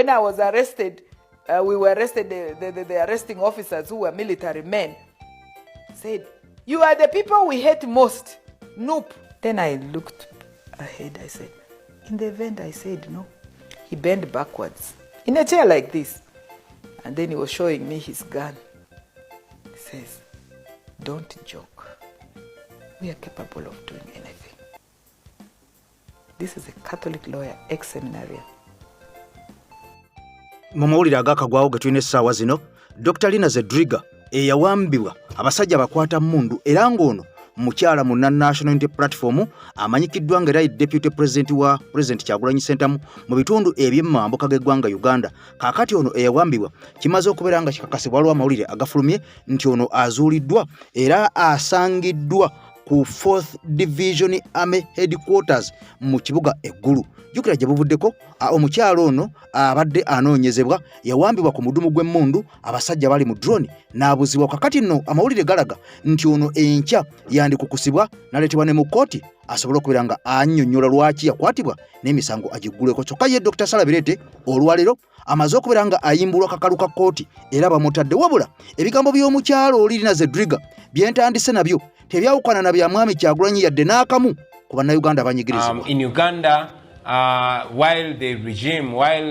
When I was arrested, we were arrested, the arresting officers who were military men said, "You are the people we hate most. Nope." Then I looked ahead. I said, "In the event I said no." He bent backwards in a chair like this. And then he was showing me his gun. He says, "Don't joke. We are capable of doing anything." This is a Catholic lawyer, ex-seminarian. Mu mawulire agakagwawo ge tulina essaawa zino, Dr Lina Zedriga eyawambibwa abasajja bakwata mmundu, era ng'ono mukyala mu National Unity Platform, amanyikiddwa nga era ye deputy president wa President Kyagulanyi Sentamu mu bitundu eby'emmambuka g'eggwanga Uganda, kaakati ono eyawambibwa kimaze okubeera nga kikakasibwa. Waliwo amawulire agafulumye nti ono azuuliddwa era asangiddwa ku 4th Division Army Headquarters mu kibuga e Gulu. Jjukira gye buvuddeko omukyalo ono abadde anoonyezebwa, yawambibwa ku mudumu gw'emmundu, abasajja bali mu drone n'abuzibwa. Kakati nno amawulire galaga nti ono enkya yandikukusibwa n'aleetebwa ne mu kkooti asobole okubeera nga annyonnyola lwaki yakwatibwa n'emisango agigguleko. Kyokka ye Dr Sarah Bireete olwaleero amaze okubeera nga ayimbulwa kakalu ka kkooti era bamutadde. Wabula ebigambo by'omukyalo oli Lina Zedriga bye ntandise nabyo tebyawukana na bya mwami Kyagulanyi yadde n'akamu ku Bannayuganda abanyigirizibwa. In Uganda, while the regime, while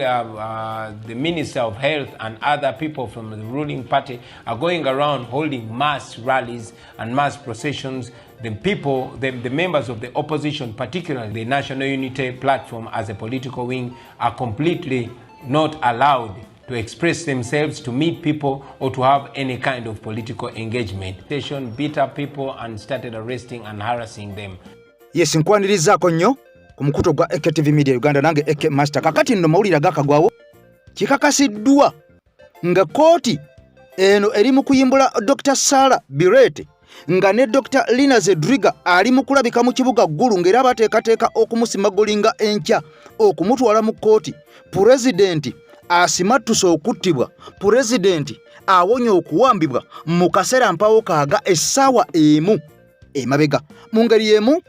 the Minister of Health and other people from the ruling party are going around holding mass rallies and mass processions, the people, the members of the opposition, particularly the National Unity Platform as a political wing, are completely not allowed to express themselves, to meet people, or to have any kind of political engagement. Station beat up people and started arresting and harassing them. Yes, nkwanirizaako nnyo ku mukutu gwa AKTV Media Uganda, nange AK Master. Kakati nno mawulire agakagwawo, kikakasiddwa nga kkooti eno eri mu kuyimbula Dr Sarah Bireete, nga ne Dr Lina Zedriga ali mu kulabika mu kibuga Gulu, ng'era bateekateeka okumusimagolinga enkya okumutwala mu kkooti. Pulezidenti asimattuse okuttibwa, pulezidenti awonye okuwambibwa mu kaseera mpawo kaaga essaawa 1 emabega. Mu ngeri y'emu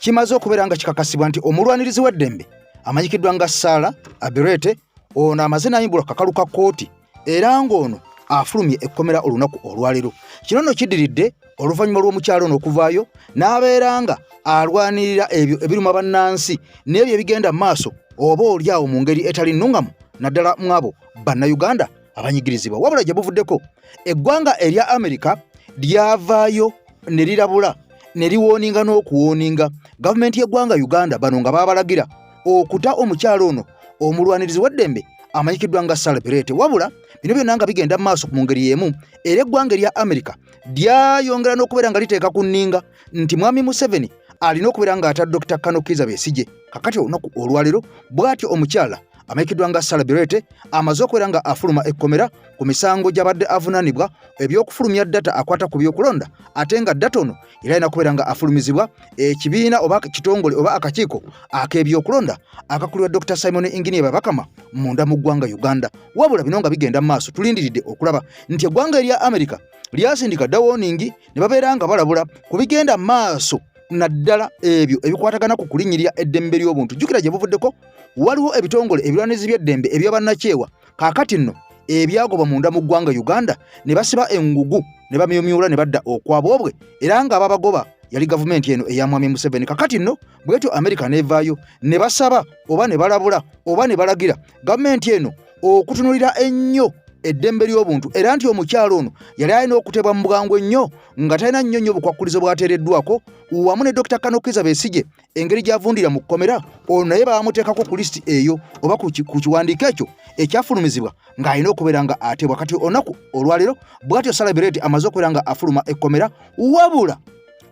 kimaze okubeera nga kikakasibwa nti omulwanirizi w'eddembe amanyikiddwa nga Sarah Bireete ono amaze n'ayimbulwa kakalu ka kkooti, era ng'ono afulumye ekkomera olunaku olwaleero. Kino nno kiddiridde oluvannyuma lw'omukyalo ono okuvaayo n'abeera nga alwanirira ebyo ebiruma bannansi n'ebyo ebigenda mu maaso oba oli awo mu ngeri etali nnungamu, naddala mu abo Bannayuganda abanyigirizibwa. Wabula gye buvuddeko eggwanga erya Amerika lyavaayo ne lirabula ne liwooninga n'okuwooninga gavumenti y'eggwanga Uganda, bano nga baabalagira okuta omukyalo ono omulwanirizi w'eddembe amanyikiddwa nga Sarah Bireete. Wabula bino byonna nga bigenda mu maaso, mu ngeri y'emu era eggwanga erya Amerika lyayongera n'okubeera nga liteeka ku nninga nti mwami Museveni alina okubeera ng'ata Dr Kano Kiza Besigye. Kakati olunaku olwaleero bw'atyo omukyala amanyikiddwa nga Sarah Bireete amaze okubeera nga afuluma ekkomera ku misango gy'abadde avunaanibwa eby'okufulumya data akwata ku byokulonda, ate nga data ono era alina kubeera nga afulumizibwa ekibiina oba kitongole oba akakiiko ak'ebyokulonda akakulirwa Dr Simon Ingini Babakama munda mu ggwanga Uganda. Wabula bino nga bigenda mu maaso, tulindiridde okulaba nti eggwanga erya Amerika lyasindika dda warning ne babeera nga balabula ku bigenda mu maaso, naddala ebyo ebikwatagana ku kulinnyirira eddembe ly'obuntu. Jjukira gye buvuddeko waliwo ebitongole ebirwanirizi by'eddembe eby'abannakyewa, kaakati nno ebyagobwa munda mu ggwanga Uganda, ne basiba engugu ne bamyumyula ne badda okwaboobwe, era nga ababagoba yali gavumenti eno eya mwami Museveni. Kakati nno bwetyo Amerika n'evaayo ne basaba oba ne balabula oba ne balagira gavumenti eno okutunulira ennyo eddembe ly'obuntu, era nti omukyalo ono yali alina okutebwa mu bwangu ennyo nga talina nnyo nnyo obukwakkulizo bw'ateereddwako, wamu ne Dr Kano Kiza Besigye engeri gy'avundira mu kkomera ono naye baamuteekako ku lisiti eyo oba ku kiwandiiko ekyo ekyafulumizibwa ng'alina okubeera nga atebwa. Kati olunaku olwaleero bw'atyo Sarah Bireete amaze okubeera nga afuluma ekkomera.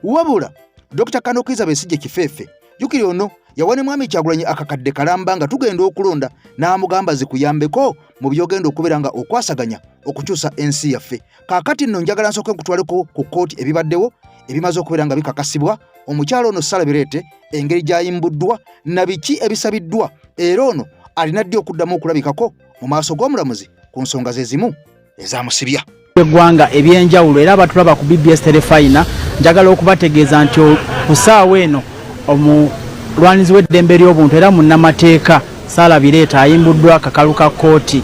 Wabula Dr Kano Kiza Besigye kifeefe, jjukira ono yawa ne mwami Kyagulanyi akakadde kalamba nga tugenda okulonda, n'amugamba zikuyambeko mu byogenda okubeera nga okwasaganya okukyusa ensi yaffe. Kaakati nno njagala nsooke nkutwaleko ku kkooti ebibaddewo ebimaze okubeera nga bikakasibwa, omukyalo ono Sarah Bireete engeri gy'ayimbuddwa na biki ebisabiddwa, era ono alina ddi okuddamu okulabikako mu maaso g'omulamuzi ku nsonga ze zimu ezamusibya. Eggwanga ebyenjawulo era abatulaba ku BBS Terefayina, njagala okubategeeza nti ku ssaawa eno omulwanizi w'eddembe ly'obuntu era munnamateeka Sarah Bireete ayimbuddwa akakalu ka kkooti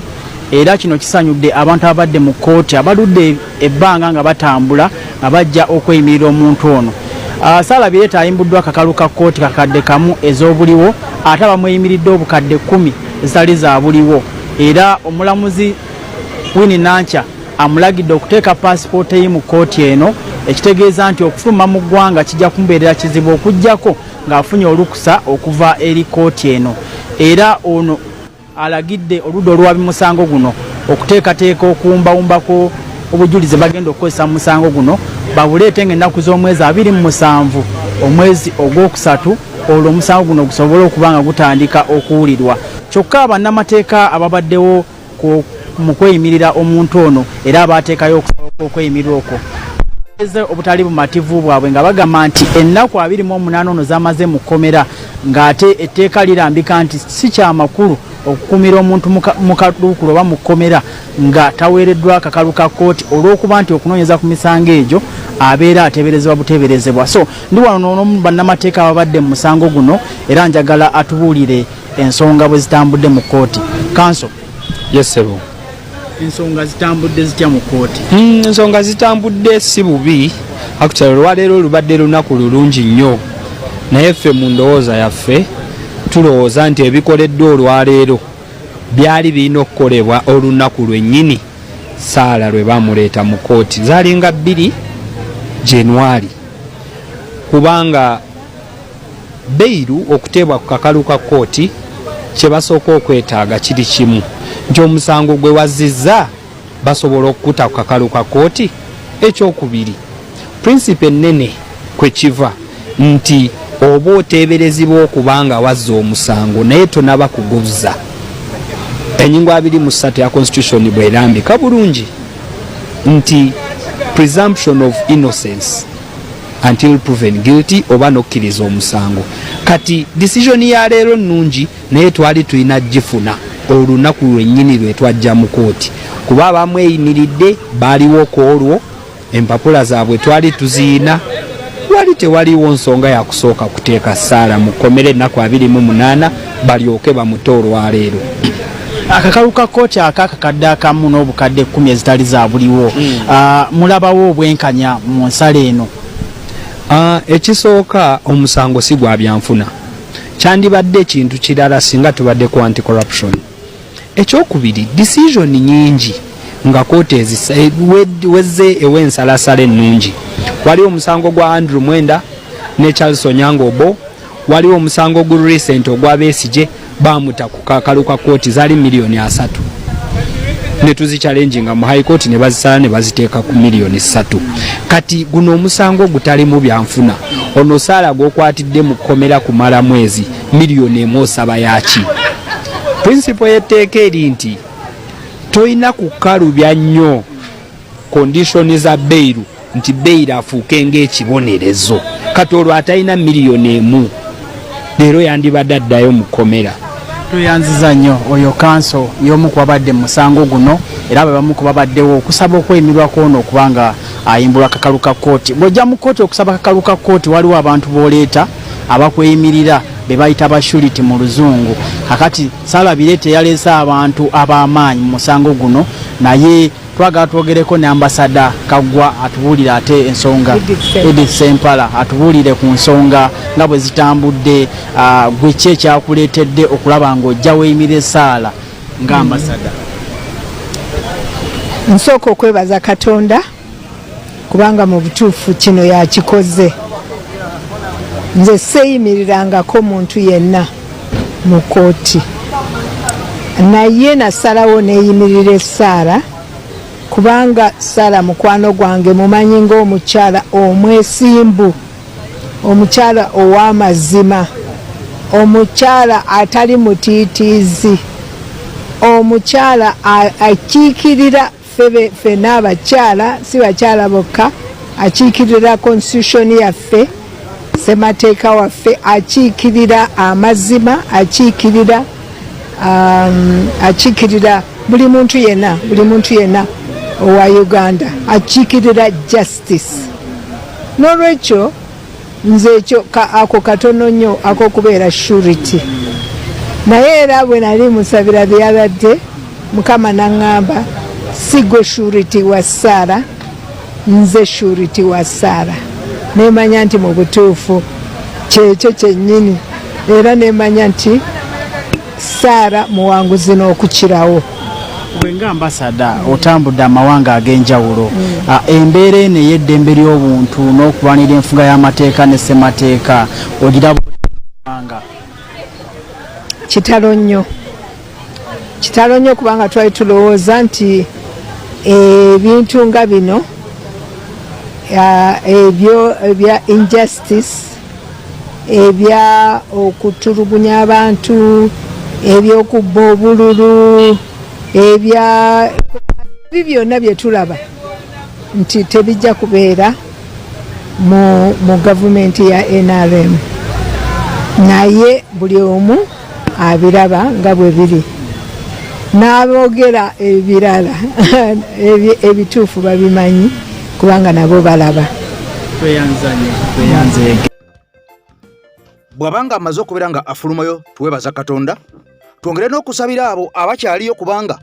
era kino kisanyudde abantu ababadde mu kkooti abaludde ebbanga nga batambula nga bajja okweyimirira omuntu ono. Sarah Bireete ayimbuddwa akakalu ka kkooti kakadde kamu ez'obuliwo ate abamweyimiridde obukadde 10 ezitali za buliwo era omulamuzi Winnie Nankya amulagidde okuteeka paasipoota ye mu kkooti eno ekitegeeza nti okufuluma mu ggwanga kijja kumubeerera kizibu okuggyako ng'afunye olukusa okuva eri kkooti eno era ono alagidde oludda oluwabi musango guno okuteekateeka okuwumbawumbako obujulizi bagenda okukozesa mu musango guno babuleete ng'ennaku z'omwezi 27 omwezi ogwokusatu olwo omusango guno gusobole okuba nga gutandika okuwulirwa. Kyokka bannamateeka ababaddewo mu kweyimirira omuntu ono era abaateekayo okusaba okweyimirirwa okwo eze obutali bumativu bwabwe nga bagamba nti ennaku 28 ono zamaze mu kkomera ng'ate etteeka lirambika nti si kyamakulu okukuumira omuntu mu kaduukulu oba mu kkomera nga taweereddwa akakalu ka kkooti olw'okuba nti okunoonyeza ku misango egyo abeera ateeberezebwa buteeberezebwa. So ndi wano n'omu bannamateeka ababadde mu musango guno era njagala atubuulire ensonga bwe zitambudde mu kkooti. Kanso. Yes, ssebo. Ensonga zitambudde zitya mu kkooti? Ensonga zitambudde si bubi. Actually olwaleero lubadde lunaku lulungi nnyo, naye ffe mu ndowooza yaffe tulowooza nti ebikoleddwa olwaleero byali birina okukolebwa olunaku lwennyini Saala lwe bamuleeta mu kkooti, zaalinga 2 January, kubanga beiru okuteebwa ku kakalu ka kkooti kye basooka okwetaaga kiri kimu nti omusango gwe wazizza basobola okukuta ku kakalu ka kkooti. Ekyokubiri, prinsipo ennene kwe kiva nti oba oteeberezibwa okuba nga wazza omusango naye tonaba kuguzza. Ennyingo 23 ya constitution bw'erambika bulungi nti presumption of innocence until proven guilty, oba n'okkiriza omusango. Kati decision ya leero nnungi, naye twali tulina gifuna olunaku lwennyini lwe twajja mu kooti, kuba abamweyimiridde baaliwo ku olwo, empapula zaabwe twali tuziina, wali tewaliwo nsonga ya kusooka kuteeka Saala mu kkomera ennaku 28 balyoke bamute olwaleero. Akakalu ka kkooti akakadde akamu n'obukadde 10 ezitali za buliwo, mulabawo obwenkanya mu nsala eno? Ekisooka, omusango si gwa byanfuna, kyandibadde ekintu kirala singa tubadde ku anti corruption. Ekyokubiri, decision nyingi nga kooti wezze ew'ensalasala ennungi. Waliwo omusango gwa Andrew Mwenda ne Charles Onyango Obo, waliwo omusango gu recent ogwa Besigye, bamuta ku kakalu ka kooti, zaali miliyoni 30, ne tuzichallenginga mu high court ne bazisala ne baziteeka ku miliyoni 3. Kati guno omusango gutalimu byanfuna, ono Saala gw'okwatidde mu kkomera kumala mwezi, miliyoni 1 osaba yaki? Principle y'etteeka eri nti tolina kukalubya nnyo condition za beiru nti beiru afuuke ng'ekibonerezo. Kati olwo atalina miliyoni 1 leero yandibadde addayo mu kkomera. Tweyanziza nnyo. Oyo kanso y'omu ku babadde mu musango guno era be bamu ku babaddewo okusaba okweyimirwa kwono okuba nga ayimbulwa akakalu ka kkooti. Bw'ojja mu kkooti okusaba akakalu ka kkooti, waliwo abantu b'oleeta abakweyimirira be bayita ba surety mu luzungu. Kakati Sarah Bireete yaleese abantu ab'amaanyi mu musango guno, naye twagala twogereko ne ambasada Kaggwa atubuulire ate ensonga, Edith Sempala atubuulire ku nsonga nga bwe zitambudde. Gwe ki ekyakuleetedde okulaba ng'ojja weeyimirira Saala nga ambasada? Nsooka okwebaza Katonda kubanga mu butuufu kino yakikoze. Nze seeyimirirangako muntu yenna mu kkooti, naye nasalawo neeyimirira Essaala kubanga Saala mukwano gwange, mumanyi ng'omukyala omwesimbu, omukyala ow'amazima, omukyala atali mutiitiizi, omukyala akiikirira ffenna abakyala, si bakyala bokka, akiikirira constitution yaffe, ssemateeka waffe, akiikirira amazima, akiikirira buli muntu yenna, buli muntu yenna owa Uganda, akiikirira justice. N'olwekyo nze ekyo ako katono nnyo ak'okubeera surety. Naye era bwe nali musabira the other day, Mukama naŋŋamba, si gwe surety wa Saara, nze surety wa Saara. Nemanya nti mu butuufu kyekyo kyennyini, era nemanya nti Saara muwanguzi n'okukirawo. Gwe nga ambasada otambudde amawanga ag'enjawulo, embeera eno ey'eddembe ly'obuntu n'okulwanira enfuga y'amateeka ne ssemateeka ogiraba otya? Kitalo nnyo, kitalo nnyo, kubanga twali tulowooza nti ebintu nga bino, ebyo ebya injustice, ebya okutulugunya abantu, ebyokubba obululu, ebya ebi byonna bye tulaba nti tebijja kubeera mu gavumenti ya NRM, naye buli omu abiraba nga bwe biri, n'aboogera ebirala ebituufu babimanyi kubanga nabo balaba. Tweyanza nnyo, tweyanzeege. Bw'abanga amaze okubeera nga afulumayo, tuwebaza Katonda, twongere n'okusabira abo abakyaliyo, kubanga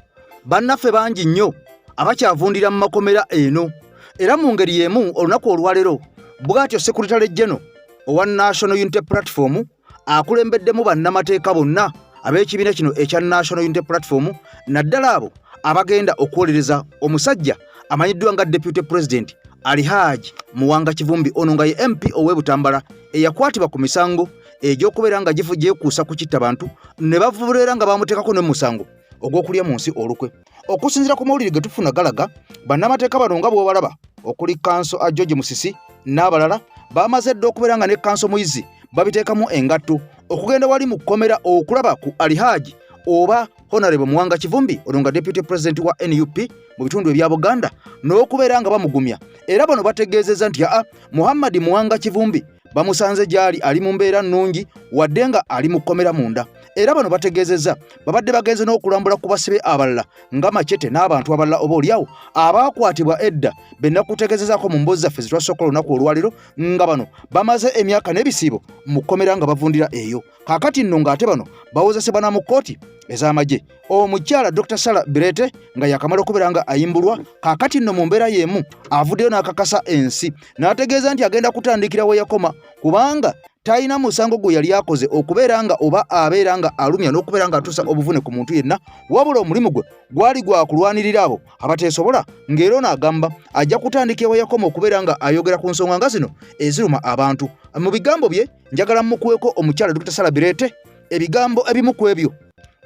bannaffe bangi nnyo abakyavundira mu makomera eno. Era mu ngeri y'emu, olunaku olwaleero bw'atyo Secretary General owa National Unity Platform akulembeddemu bannamateeka bonna ab'ekibiina kino ekya National Unity Platform, naddala abo abagenda okuwolereza omusajja amanyiddwa nga Deputy President Alhaji Muwanga Kivumbi, ono nga ye MP ow'e Butambala eyakwatibwa ku misango egy'okubeera nga gifu gyekuusa ku kitta bantu, ne bavuleera nga bamuteekako n'omusango ogw'okulya mu nsi olukwe. Okusinziira ku mawulire ge tufuna, galaga bannamateeka bano nga bw'obalaba, okuli Counsel a George Musisi n'abalala, bamaze dda okubeera nga ne Counsel Muyizi babiteekamu engatto okugenda wali mu kkomera okulaba ku Alhaji oba Honorable Muwanga Kivumbi, ono nga Deputy President wa NUP mu bitundu ebya Buganda, n'okubeera nga bamugumya. Era bano bategeezezza nti aa Muhammad Muwanga Kivumbi bamusanze gy'ali, ali mu mbeera nnungi wadde nga ali mu kkomera munda. Era bano bategeezezza babadde bagenze n'okulambula ku basibe abalala nga Machete n'abantu abalala oba oliawo abaakwatibwa edda be nakutegeezezaako mu mboozi zaffe zetwasooka olunaku olwaleero, nga bano bamaze emyaka n'ebisiibo mu kkomera nga bavundira eyo. Kaakati nno ng'ate bano bawozesebwa na mu kkooti ez'amagye. Omukyala Dr Sara Birete nga yakamala okubeera nga ayimbulwa, kaakati nno mu mbeera y'emu avuddeyo n'akakasa ensi n'ategeeza nti agenda kutandikira we yakoma, kubanga talina musango gwe yali akoze okubeera nga oba abeera nga alumya n'okubeera nga atuusa obuvune ku muntu yenna, wabula omulimu gwe gwali gwa kulwanirira abo abateesobola. Ng'era ono agamba ajja kutandika ewe yakoma okubeera nga ayogera ku nsonga nga zino eziruma abantu. Mu bigambo bye njagala mukuweko omukyala Dr Sara Birete, ebigambo ebimu ku ebyo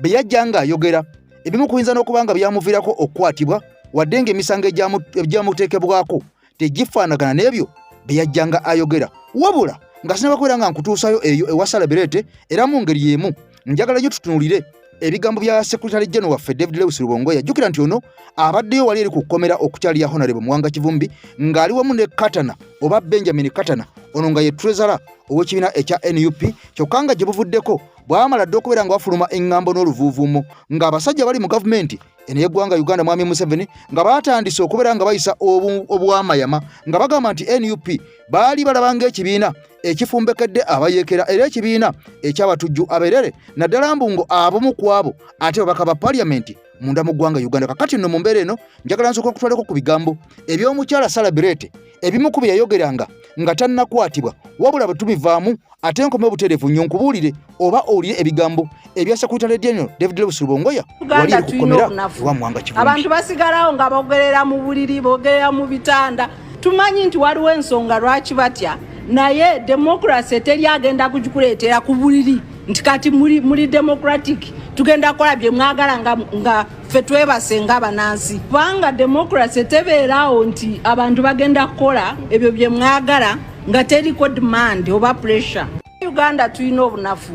bye yajja ng'ayogera, ebimu kuyinza n'okuba nga byamuviirako okukwatibwa, wadde ng'emisango egyamuteekebwako tegifaanagana n'ebyo bye yajjanga ayogera. Wabula nga sinaba kubeera nga nkutuusayo eyo ewa Sara Birete, era mu ngeri y'emu njagala nnyo tutunuulire ebigambo bya Secretary General waffe David Lewis Rubongoya. Jjukira nti ono abaddeyo wali eri ku kkomera okukyalira Honorable Muwanga Kivumbi ng'ali wamu ne Katana oba Benjamin Katana, ono nga ye treasurer ow'ekibiina ekya NUP. Kyokka nga gye buvuddeko bwamala dde okubeera nga bafuluma eŋŋambo n'oluvuuvuumo ng'abasajja bali mu gavumenti eno y'eggwanga Uganda, Mwami Museveni, nga batandise okubeera nga bayisa obwamayama nga bagamba nti NUP baali balaba ng'ekibiina ekifumbekedde abayeekera era ekibiina ekyabatujju aberere, naddala mbungo abamu ku abo ate babaka ba paliyamenti munda mu ggwanga Uganda. Kakati nno mu mbeera eno njagala nsooka okutwaleko ku bigambo eby'omukyala Sara Birete, ebimu ku bye yayogeranga nga tannakwatibwa. Wabula bwe tubivaamu ate nkome obutereevu nnyo nkubuulire oba owulire ebigambo ebya Secretary General David Lewis Rubongoya wali Uganda eri tulina kukomera obunafu. ewa Muwanga Kivumbi. Abantu basigalawo nga bogerera mu buliri, bogerera mu bitanda. Tumanyi nti waliwo ensonga lwaki batya, naye democracy teri agenda kugikuleetera ku buliri nti kati muli democratic, tugenda kukola bye mwagala nga ffe twebase nga banansi, kubanga democracy tebeeraawo nti abantu bagenda kukola ebyo bye mwagala nga teriko demand oba pressure. Uganda tulina obunafu.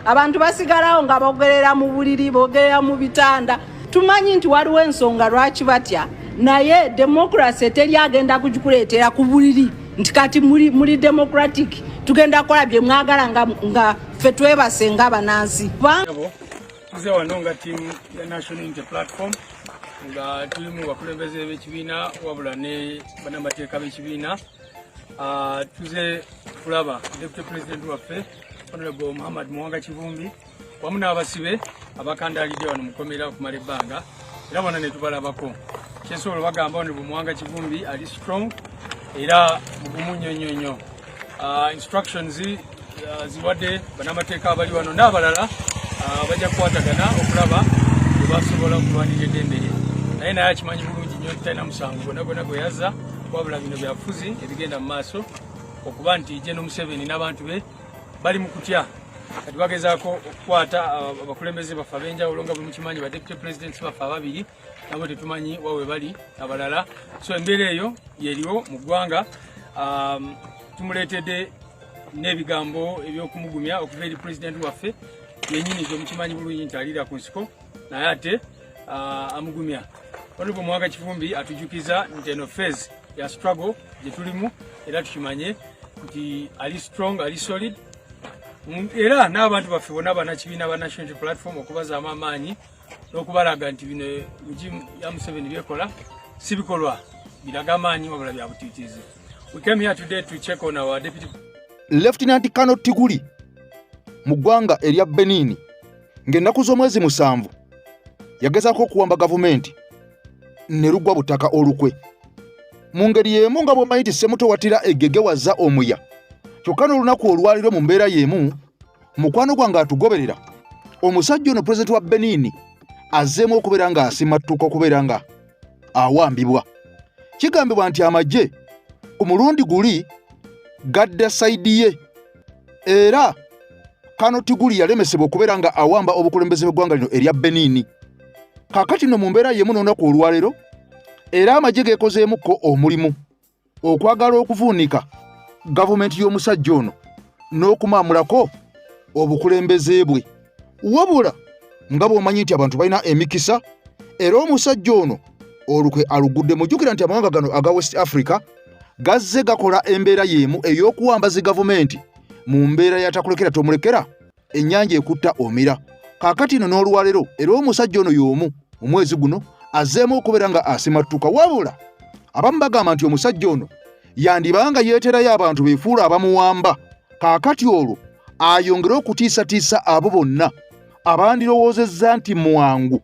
Abantu basigalawo nga bogerera mu buliri, bogerera mu bitanda. Tumanyi nti waliwo ensonga lwaki batya, naye democracy teri agenda kugikuleetera ku buliri nti kati muli democratic, tugenda kukola bye mwagala nga ffe twebase nga banansi. Tuze wano nga ttiimu ya National Unity Platform, nga tulimu bakulembeze b'ekibiina wabula ne bannamateeka b'ekibiina. Tuze kulaba Deputy President waffe, Honorable Muhammad Muwanga Kivumbi. wamu n'abasibe abakandaalidde wano mukomera okumala ebbanga, era bona ne tubalabako. Kyensobola bagamba, Honorable Muwanga Kivumbi ali strong era mugumu nnyo nnyo nnyo. Instructions ziwadde bannamateeka abali wano n'abalala bajja kukwatagana okulaba bwe basobola okulwanirira eddembe lye, naye akimanyi bulungi nnyo nti talina musango gwonna gwonna gwe yazza, wabula bino byabufuzi ebigenda mu maaso, okuba nti General Museveni n'abantu be bali mu kutya. Kati bagezaako okukwata abakulembeze baffe ab'enjawulo, nga bwe mukimanyi ba deputy presidents baffe ababiri nabo tetumanyi wa we bali, abalala. So embeera eyo yeriwo mu ggwanga. Tumuleetedde n'ebigambo ebyokumugumya okuva eri pulezidenti waffe yenyini, gwe mukimanyi bulungi nti aliira ku nsiko, naye ate amugumya. Honorable Muwanga Kivumbi atujukiza nti eno phase ya struggle gye tulimu, era tukimanye nti ali strong, ali solid. Era n'abantu baffe bonna bannakibiina ba National Unity Platform okubazaamu amaanyi n'okubalaga nti bino regime ya Museveni byekola si bikolwa biraga amaanyi, wabula bya butiitiizi. We came here today to check on our deputy Lieutenant Colonel Tiguli mu ggwanga erya Benin, ng'ennaku z'omwezi 7 yagezaako okuwamba gavumenti ne lugwa butaka olukwe. Mu ngeri y'emu, nga bw'omanyi nti Ssemuto watira eggege wazza omuya, kyokka n'olunaku olwaliro mu mbeera y'emu, mukwano gwange atugoberera, omusajja ono pulezidenti wa Benin azzeemu okubeera ng'asimattuka okubeera nga awambibwa. Kigambibwa nti amagye ku mulundi guli gadda side ye, era Colonel Tiguli yalemesebwa okubeera nga awamba obukulembeze bw'eggwanga lino erya Benin. Kaakati nno mu mbeera y'emu, n'olunaku olwaleero era amagye geekozeemukko omulimu okwagala okuvuunika gavumenti y'omusajja ono n'okumaamulako obukulembeze bwe. Wabula nga bw'omanyi nti abantu balina emikisa, era omusajja ono olukwe alugudde. Mujjukira nti amawanga gano aga West Africa gazze gakola embeera y'emu ey'okuwamba zi gavumenti mu mbeera yatakulekera tomulekera, ennyanja ekutta omira. Kaakati no n'olwaleero era omusajja ono y'omu mu mwezi guno azzeemu okubeera nga asimattuka. Wabula abamu bagamba nti omusajja ono yandibanga yeeterayo abantu beefuula abamuwamba, kaakati olwo ayongere okutiisatiisa abo bonna abandirowoozezza nti mwangu,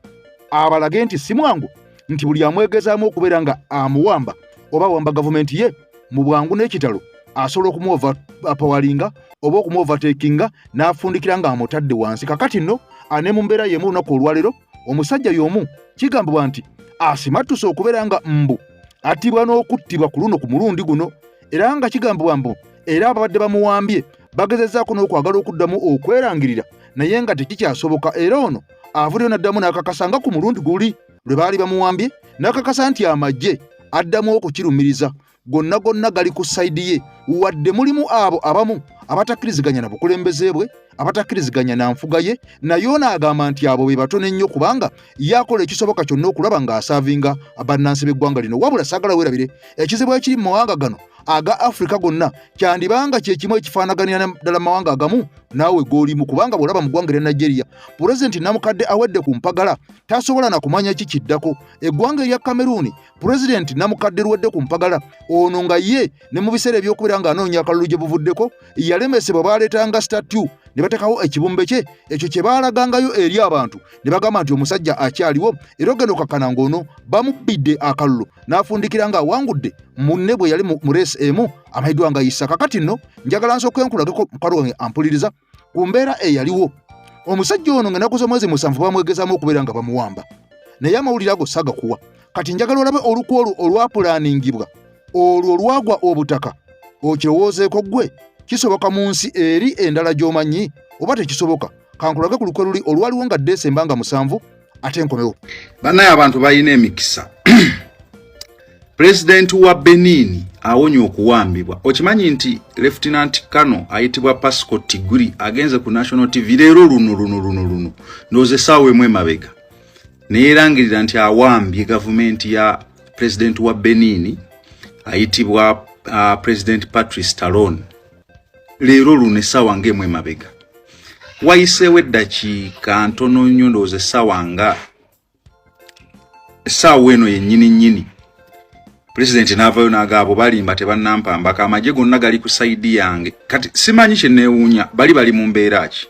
abalage nti si mwangu, nti buli amwegezaamu okubeera nga amuwamba oba awamba gavumenti ye, mu bwangu n'ekitalo asobola okumuoverpoweringa oba okumuovertakinga n'afundikira ng'amutadde wansi. Kakati nno ane mu mbeera y'emu, olunaku olwaleero omusajja y'omu kigambibwa nti asimattuse okubeera nga mbu attibwa n'okuttibwa ku luno ku mulundi guno, era nga kigambibwa mbu era ababadde bamuwambye bagezezzaako n'okwagala okuddamu okwerangirira, naye nga tekikyasoboka. Era ono avuddeyo n'addamu n'akakasa nga ku mulundi guli lwe baali bamuwambye, n'akakasa nti amagye addamu okukirumiriza gonna gonna gali ku side ye, wadde mulimu abo abamu abatakkiriziganya na bukulembeze bwe, abatakkiriziganya na nfuga ye, naye ono agamba nti abo be batono ennyo, kubanga yakola ekisoboka kyonna okulaba ng'aservinga bannansi b'eggwanga lino. Wabula saagala weerabire ekizibu ekiri mu mawanga gano aga Afurika gonna, kyandibanga kyekimu ekifaanaganira ddala mu mawanga agamu naawe g'olimu, kubanga bw'olaba mu ggwanga erya Nigeria, pulezidenti namukadde awedde ku mpagala, tasobola na kumanya ki kiddako. Eggwanga erya Kameruuni, pulezidenti namukadde luwedde ku mpagala, ono nga ye ne mu biseera ebyokubeera ng'anoonya akalulu gye buvuddeko yalemesebwa, baaleetanga statue ne bateekawo ekibumbe kye, ekyo kye baalagangayo eri abantu ne bagamba nti omusajja akyaliwo, era ogenda okakkana ng'ono bamubbidde akalulu n'afundikira ng'awangudde munne bwe yali mu race emu amanyiddwa nga Isa. Kakati nno njagala nsooke nkulageko, mukwano gwange ampuliriza, ku mbeera eyaliwo. Omusajja ono ng'ennaku z'omwezi 7 bamwegezaamu okubeera nga bamuwamba, naye amawulire ago sagakuwa. Kati njagala olabe olukwe olwo olwapulaningibwa, olwo olwagwa obutaka. Okirowoozeeko ggwe, kisoboka mu nsi eri endala gy'omanyi oba tekisoboka? Kankulage ku lukwe luli olwaliwo nga Desemba nga 7, ate nkomewo. Bannaye, abantu balina emikisa. Pulezidenti wa Benin awonye okuwambibwa. Okimanyi nti Lieutenant Colonel ayitibwa Pascal Tiguri agenze ku national TV leero luno luno luno luno, ndowooza essaawa emu emabega, neyeerangirira nti awambye gavumenti ya pulezidenti wa Benin ayitibwa President Patrice Talon leero luno essaawa ng'emu emabega. Wayiseewo eddakiika ntono nnyo, ndowooza essaawa nga essaawa eno yennyini nnyini, pulezidenti n'avayo n'agaabo balimba, tebannampambako, amagye gonna gali ku side yange. Kati simanyi kye neewuunya, bali bali mu mbeera ki?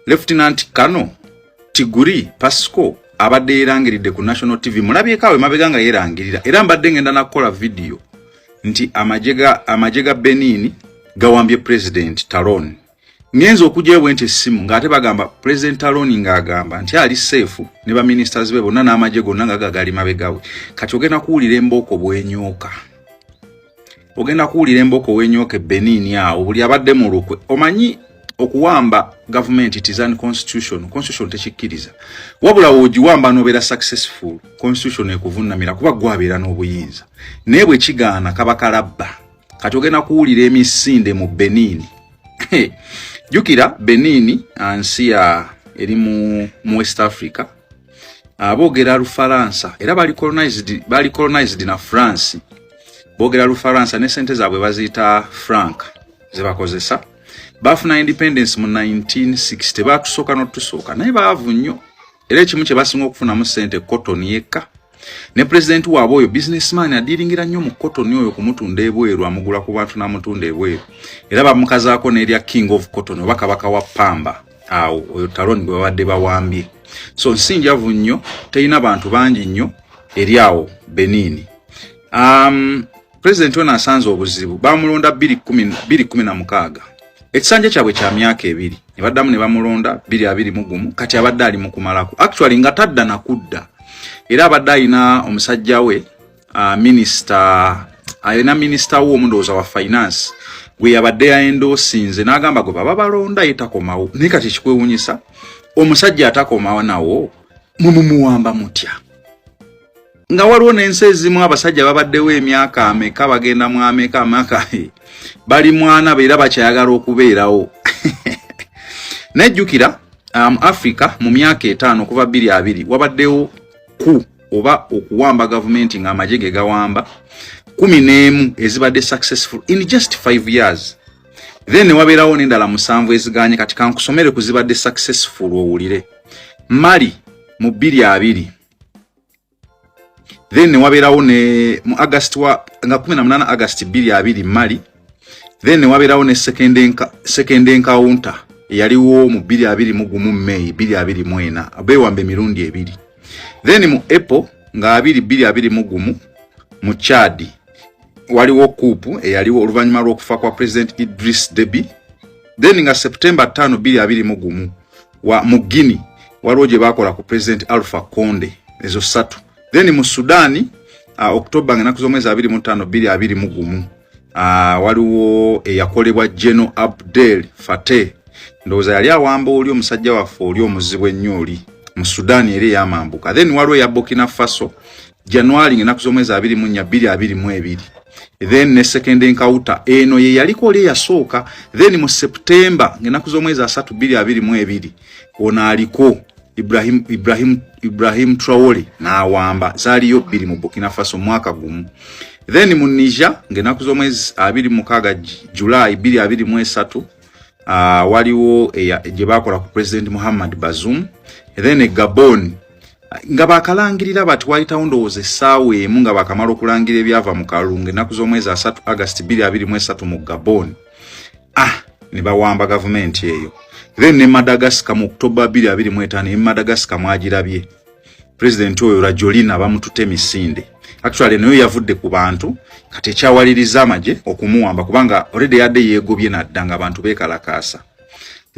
Lieutenant Kano Tiguri Pasco abadde yeerangiridde ku National TV, mulabyeko awo emabega nga yeerangirira, era mbadde ngenda nakukola vidiyo nti amagye ga Benin gawambye President Talon. Ngenza okugyayo bwe nti essimu ng'ate bagamba President Talon ng'agamba nti ali safe ne baministers be bonna n'amagye gonna nga gagali mabega we. Kati ogenda kuwulira embooko bwenyooka, ogenda kuwulira embooko wenyooka e Benin awo. Buli abadde mu lukwe, omanyi okuwamba gavumenti, it is unconstitutional, constitution tekikkiriza. Wabula woogiwamba n'obeera successful, constitution ekuvunamira kuba gwabeera n'obuyinza, naye bwe kigaana kaba kalabba. Kati ogenda kuwulira emisinde mu Benin. Jjukira Benin nsi ya eri mu West Africa, boogera Lufalansa era bali colonized na France. Boogera Lufalansa ne sente zaabwe baziyita franc zebakozesa. Bafuna independence mu 1960, batusooka n'otusooka, naye baavu nnyo, era ekimu kye basinga okufunamu sente cotton yekka. Ne pulezidenti waabwe oyo businessman, adiringira nnyo mu cotton oyo kumutunda ebweru, amugula ku bantu n'amutunda ebweru, era bamukazaako n'erya King of Cotton oba kabaka wa pamba. Awo oyo Talon gwe babadde bawambye. So nsi njavu nnyo, terina bantu bangi nnyo, eri awo Benin. Pulezidenti ono asanze obuzibu. Bamulonda 2016, ekisanja kyabwe kya myaka 2, ne baddamu ne bamulonda 2021. Kati abadde ali mu kumalako, actually nga tadda nakudda, era abadde alina omusajja we, minisita, alina minisita we omundowooza wa finance gwe yabadde yaendoosinze n'agamba gwe baba balonda ye takomawo. Naye kati ekikwewunyisa, omusajja atakomawo nawo mumumuwamba mutya, nga waliwo n'ensi ezimu abasajja babaddewo emyaka ameka, bagenda mu ameka amaka, bali mwana beera bakyayagala okubeerawo? Nejjukira Africa mu myaka 5 okuva 2020 wabaddewo ku oba okuwamba gavumenti ng'amagye ge gawamba 11 ezibadde successful in just 5 years. Then ne wabeerawo n'endala 7 eziganye. Kati kankusomere ku zibadde successful owulire. Mali mu 2020, then ne wabeerawo ne mu August wa nga 18 August 2020 Mali. Then ne wabeerawo ne second encounter eyaliwo mu 2021 May 2024, beewamba emirundi ebiri. Then mu April nga 2021 mu Chad waliwo coup eyaliwo oluvannyuma lw'okufa kwa President Idris Deby. Then nga September 5 2021 wa mu Guinea waliwo gye bakola ku President Alpha Conde, ezo ssatu. Then mu Sudaani, October nga ennaku z'omwezi 25 2021, waliwo eyakolebwa General Abdel Fattah, ndowooza yali awamba oli omusajja waffe oli omuzibu ennyo oli mu Sudaani era eyamambuka. Then waliwo eya Burkina Faso, January nga ennaku z'omwezi 24 2022. Then ne second encounter eno ye yaliko oli eyasooka. Then mu September nga ennaku z'omwezi 3 2022, ono aliko Ibrahim Traore n'awamba, zaaliyo bbiri mu Burkina Faso mwaka gumu. Then mu Niger ng'ennaku z'omwezi 26 July 2023, waliwo gye bakola ku President Muhammad Bazoum. Then e Gabon nga bakalangirira bati wayitawo ndowooza essaawa emu nga bakamala okulangira ebyava mu kalulu ng'ennaku z'omwezi 3 August 2023 mu Gabon, ne bawamba gavumenti eyo. Then ne Madagascar mu October 2025, ne Madagascar mwagirabye, president oyo Rajoelina bamutute emisinde. Actually nayo yavudde ku bantu, kati ekyawaliriza amagye okumuwamba kubanga already yadde yeegobye nadda nga abantu beekalakaasa.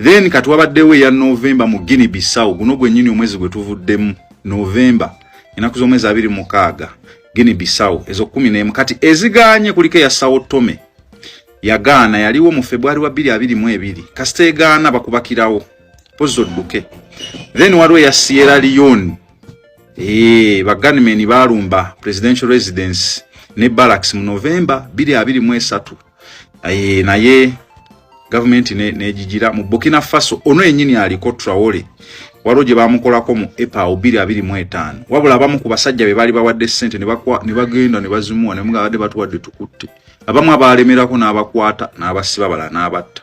Then kati wabaddewo eya November mu Guinea Bissau, guno gwennyini omwezi gwe tuvuddemu, November ennaku z'omwezi 26, Guinea Bissau, ezo 11. Kati eziganye kuliko eya Sao Tome, yagaana, yaliwo mu February wa 2022. Kasita egaana bakubakirawo pozi odduke. Then waliwo eya Sierra Leone, ba gunmen balumba presidential residence ne barracks mu November 2023, naye gavumenti negigira. Mu Burkina Faso ono yennyini aliko Traore, waliwo gye bamukolako mu April 2025, wabula abamu ku basajja be baali bawadde ssente ne bagenda ne bazimuwa ne mugabadde batuwadde tukutte. Abamu abalemerako n'abakwata n'abasiba, bala n'abatta.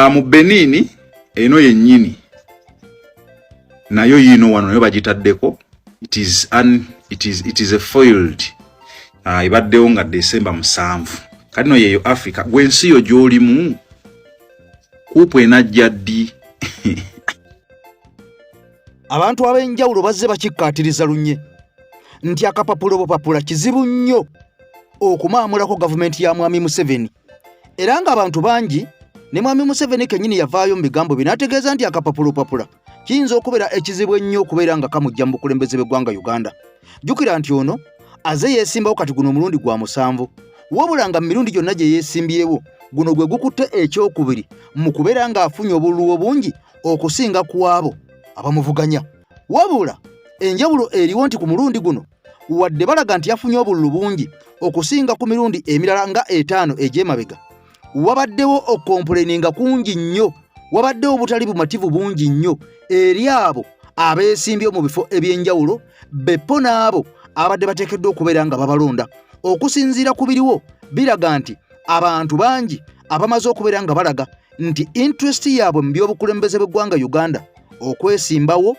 Mu Benin eno yennyini nayo yiino wano nayo bagitaddeko, it is a foiled, ebaddewo nga December 7. Kati no yeeyo Africa. Gwe ensi yo gy'olimu coup enajja ddi? Abantu ab'enjawulo bazze bakikkaatiriza lunye nti akapapula obupapula kizibu nnyo okumaamulako gavumenti ya Mwami Museveni, era ng'abantu bangi ne Mwami Museveni kennyini yavaayo mu bigambo bye n'ategeeza nti akapapula obupapula kiyinza okubeera ekizibu ennyo okubeera nga kamujja mu bukulembeze bw'eggwanga Uganda. Jjukira nti ono aze yeesimbawo kati guno omulundi gwa musanvu, wabula nga mu mirundi gyonna gye yeesimbyewo guno gwe gukutte ekyokubiri mu kubeera ng'afunye obululu obungi okusinga ku abo abamuvuganya. Wabula enjawulo eriwo nti ku mulundi guno wadde balaga nti yafunye obululu bungi okusinga ku mirundi emirala nga etaano egy'emabega, wabaddewo okukompuleninga kungi nnyo, wabaddewo obutali bumativu bungi nnyo eri abo abeesimbye mu bifo eby'enjawulo beppo n'abo abadde bateekeddwa okubeera nga babalonda. Okusinziira ku biriwo biraga nti abantu bangi abamaze okubeera nga balaga nti interest yaabwe mu by'obukulembeze bw'eggwanga Uganda, okwesimbawo,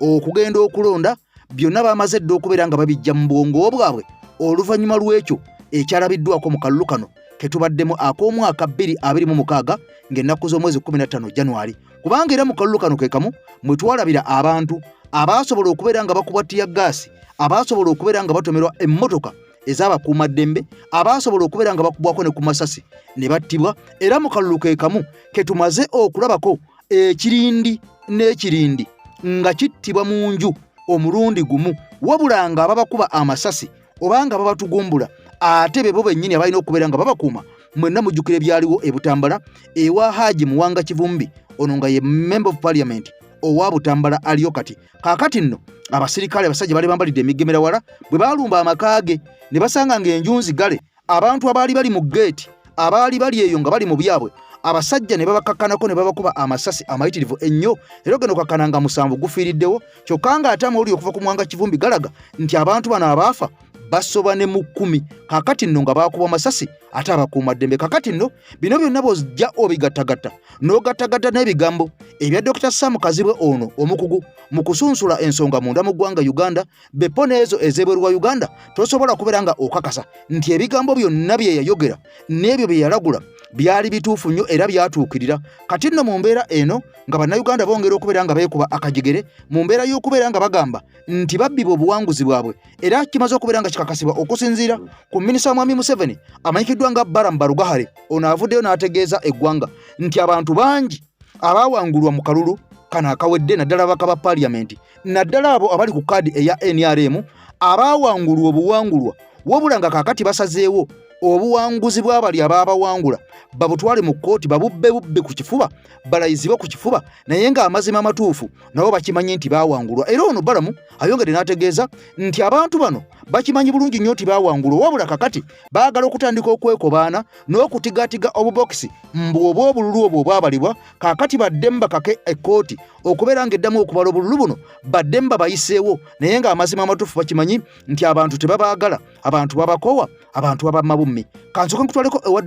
okugenda okulonda, byonna bamaze dda okubeera nga babijja mu bwongo bwabwe oluvannyuma lw'ekyo ekyalabiddwako mu kalulu kano ke tubaddemu ak'omwaka 2026 ng'ennaku z'omwezi 15 January. Kubanga era mu kalulu kano ke kamu mwe twalabira abantu abaasobola okubeera nga bakubwa ttiyaggaasi, abaasobola okubeera nga batomerwa emmotoka ez'abakuumaddembe, abaasobola okubeera nga bakubwako ne ku masasi ne battibwa. Era mu kalulu ke kamu ke tumaze okulabako ekirindi n'ekirindi nga kittibwa mu nju omulundi gumu, wabula nga ababakuba amasasi oba nga babatugumbula ate bebo bennyini abalina okubeera nga babakuuma. Mwenna mujjukira ebyaliwo e Butambala ewa Haji Muwanga Kivumbi, ono nga ye member of parliament owa Butambala aliyo kati. Kaakati nno abasirikale abasajja bali bambalidde emigemera wala bwe baalumba amaka ge ne basanga ng'enju nzigale, abantu abaali bali mu geeti abaali bali eyo nga bali mu byabwe, abasajja ne babakakkanako ne babakuba amasasi amayitirivu ennyo, era ogenda okukakkana nga 7 gufiiriddewo. Kyokka ng'ate amawulire okuva ku Muwanga Kivumbi galaga nti abantu bano abaafa basoba ne mu 10. Kaakati nno nga baakubwa masasi ate abakuumaddembe. Kaakati nno bino byonna bw'ojja obigattagatta n'ogattagatta n'ebigambo ebya Dr. Sam Kazibwe, ono omukugu mu kusunsula ensonga munda mu ggwanga Uganda beppo n'ezo ez'ebweru wa Uganda, tosobola kubeera nga okakasa nti ebigambo byonna bye yayogera n'ebyo bye yalagula byali bituufu nnyo era byatuukirira. Kati nno mu mbeera eno nga Bannayuganda bongera okubeera nga beekuba akajegere mu mbeera y'okubeera nga bagamba nti babbibwa obuwanguzi bwabwe, era kimaze okubeera nga kikakasibwa okusinziira ku minisita wa Mwami Museveni amanyikiddwa nga Balaam Barugahare. Ono avuddeyo n'ategeeza eggwanga nti abantu bangi abaawangulwa mu kalulu kano akawedde, naddala ababaka ba paaliyamenti, naddala abo abali ku kaadi eya NRM abaawangulwa obuwangulwa, wabula nga kaakati basazeewo obuwanguzi bw'abali abaabawangula babutwale mu kkooti, babubbe bubbe ku kifuba, balayizibwe ku kifuba, naye ng'amazima amatuufu nabo bakimanyi nti baawangulwa. Era ono Balamu ayongedde n'ategeeza nti abantu bano bakimanyi bulungi nnyo nti baawangulwa, wabula kakati baagala okutandika okwekobaana n'okutigatiga obubokisi mbu oba obululu obwo obwabalibwa kaakati baddemu bakake ekkooti okubeera ng'eddamu okubala obululu buno, baddemu babayiseewo, naye ng'amazima amatuufu bakimanyi nti abantu tebabaagala, abantu babakoowa, abantu babamma bummi. Kansooke nkutwaleko ewa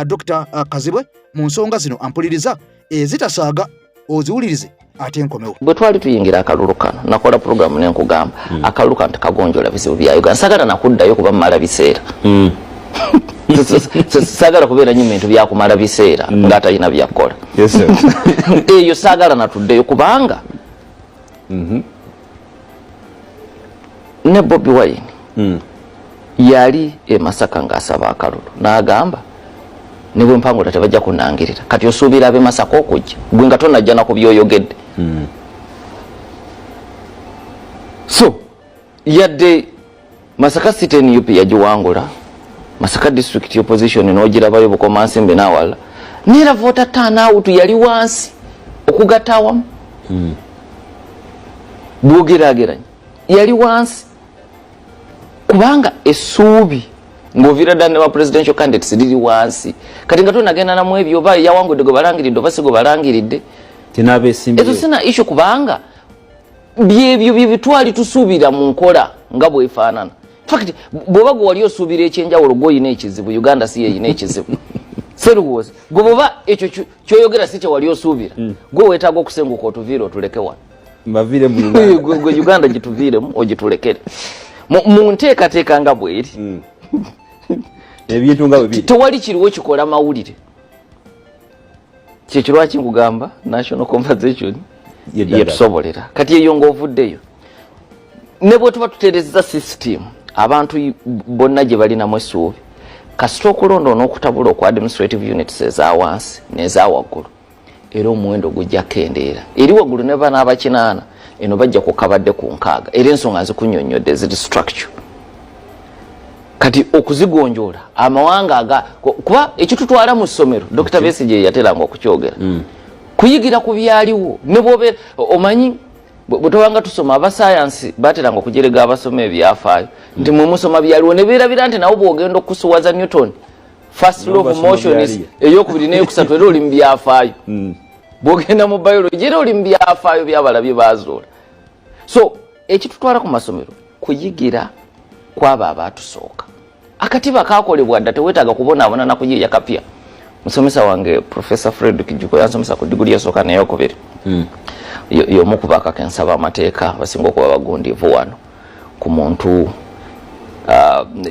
Dokita Kazibwe mu nsonga zino ampuliriza ezitasaaga oziwulirize ate nkomewo. Bwe twali tuyingira akalulu kano nakola puroguramu ne nkugamba akalulu kano tekagonjoola bizibu bya Uganda. Saagala nakuddayo kuba mmala biseera. Saagala kubeera nnyo bintu byakumala biseera ng'atalina byakukola. Eyo saagala natuddeyo kubanga ne Bobi Wine yali e Masaka ng'asaba akalulu n'agamba ne bwe mpangula tebajja kunangirira. Kati osuubira ab'e Masaka okujja gwe nga tonajja na ku by'oyogedde. So yadde Masaka City NUP yagiwangula, Masaka District Opposition n'ogirabayo Bukomansimbi n'awalala, neera voter turnout yali wansi okugatta awamu. Bw'ogeraageranya yali wansi kubanga essuubi ng'oviira ddala ne ba presidential candidates liri wansi. Kati nga tonagenda namu ebyo oba yawangudde gwe balangiridde oba si gwe balangiridde, ezo sina issue kubanga byebyo bye bitwali tusuubira mu nkola nga bwefaanana. Fact, bw'oba gwe wali osuubira ekyenjawulo gw'olina ekizibu, Uganda si yeyina ekizibu. Seruwooza gwe bw'oba ekyo kyoyogera si kye wali osuubira, gwe weetaaga okusenguka otuviire otuleke wano. Mbaviire mu Uganda. Gwe Uganda gituviiremu ogitulekere mu nteekateeka nga bweri. Ebintu nga bwe biri. Tewali kiriwo kikola mawulire. Kyekyo lwaki nkugamba national conversation. Yetusobolera. Kati eyo ng'ovuddeyo, ne bwe tuba tutereeza system, abantu bonna gye balinamu essuubi, kasita okulonda on'okutabula okwa administrative units eza wansi n'eza waggulu, era omuwendo gujja kendeera. Eri waggulu ne banaaba 80, eno bajja kukabadde ku 60. Era ensonga nzikunyonnyodde, ziri structure. Kati okuzigonjoola amawanga aga kuba ekitutwala mu ssomero, Dr Besigye yateranga okukyogera, kuyigira ku byaliwo. Ne bwobeera omanyi bwe tubanga tusoma, abasayansi bateranga okujerega abasoma ebyafaayo nti mwe musoma byaliwo, ne beerabira nti nawo bwogenda okusuwaza Newton first law of motion eyokubiri neyokusatu, era oli mu byafaayo. Bwogenda mu biology, era oli mu byafaayo byabalabye bazuula. So ekitutwala ku masomero kuyigira kwabo abatusooka. Akatiba kakolebwa dda, teweetaaga kubonaabona nakuyiiya kapya. Musomesa wange Professor Fred Kijuko yansomesa ku diguli esooka neyokubiri, y'omu ku bakakensa amateeka basinga okuba bagundiivu wano ku muntu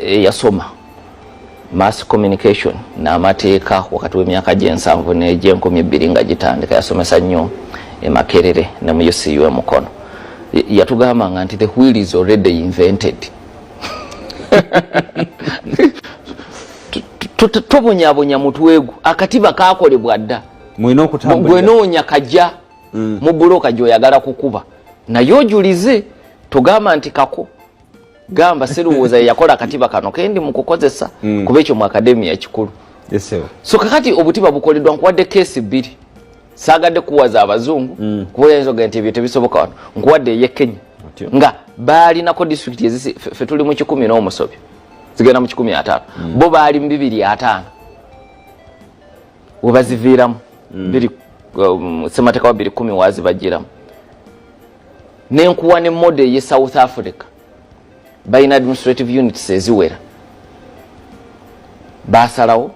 eyasoma mass communication n'amateeka wakati w'emyaka gy'ensanvu n'egy'enkumi bbiri nga gitandika. Yasomesa nnyo e Makerere ne mu UCU e Mukono. Yatugambanga nti the wheel is already invented. Tobonyabonya mutwe gwo, akatiba kakolebwa dda. Mulina okutambulira. Gwenoonya kajja mu buloka gyoyagala kukuba, naye ojulize, togamba nti kako gamba sirowooza yeyakola akatiba kano kendi mu kukozesa, kuba ekyo mu academia kikulu. So kakati obutiba bukoleddwa. Nkuwadde case bbiri, saagadde kuwaza abazungu, kuba oyinza ogenda nti ebyo tebisoboka wano. Nkuwadde ey'e Kenya nga baalinako disitulikiti ezisi ffe tuli mu 100 n'omusobyo, zigenda mu 150, bo baali mu 250 webaziviiramu biri semateeka wa 2010 wazibagiramu. Nenkuwa ne model eye South Africa, balina administrative units eziwera, basalawo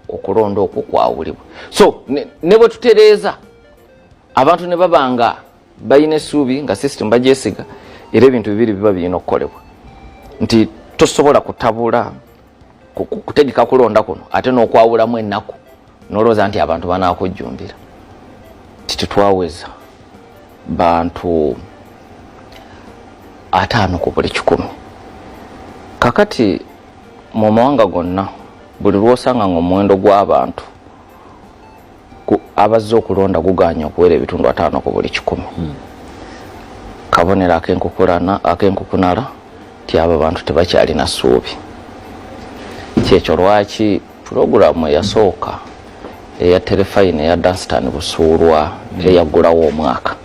okulonda okwo kwawulibwa. So ne bwe tutereeza abantu ne baba nga balina essuubi nga system bagyesiga, era ebintu bibiri biba birina okukolebwa, nti tosobola kutabula kutegeka kulonda kuno ate n'okwawulamu ennaku nolowooza nti abantu banakujjumbira. Ti tetwaweza bantu 50 ku buli 100. Kakati mu mawanga gonna, buli lwosanga nga omuwendo gw'abantu abazze okulonda guganya okuwera 50 ku buli 100, kabonero akenkukunala ti abo bantu tebakyalina ssuubi. Kyekyo lwaki puroguramu eyasooka eya terefayina eya Danstan Busuulwa eyaggulawo omwaka,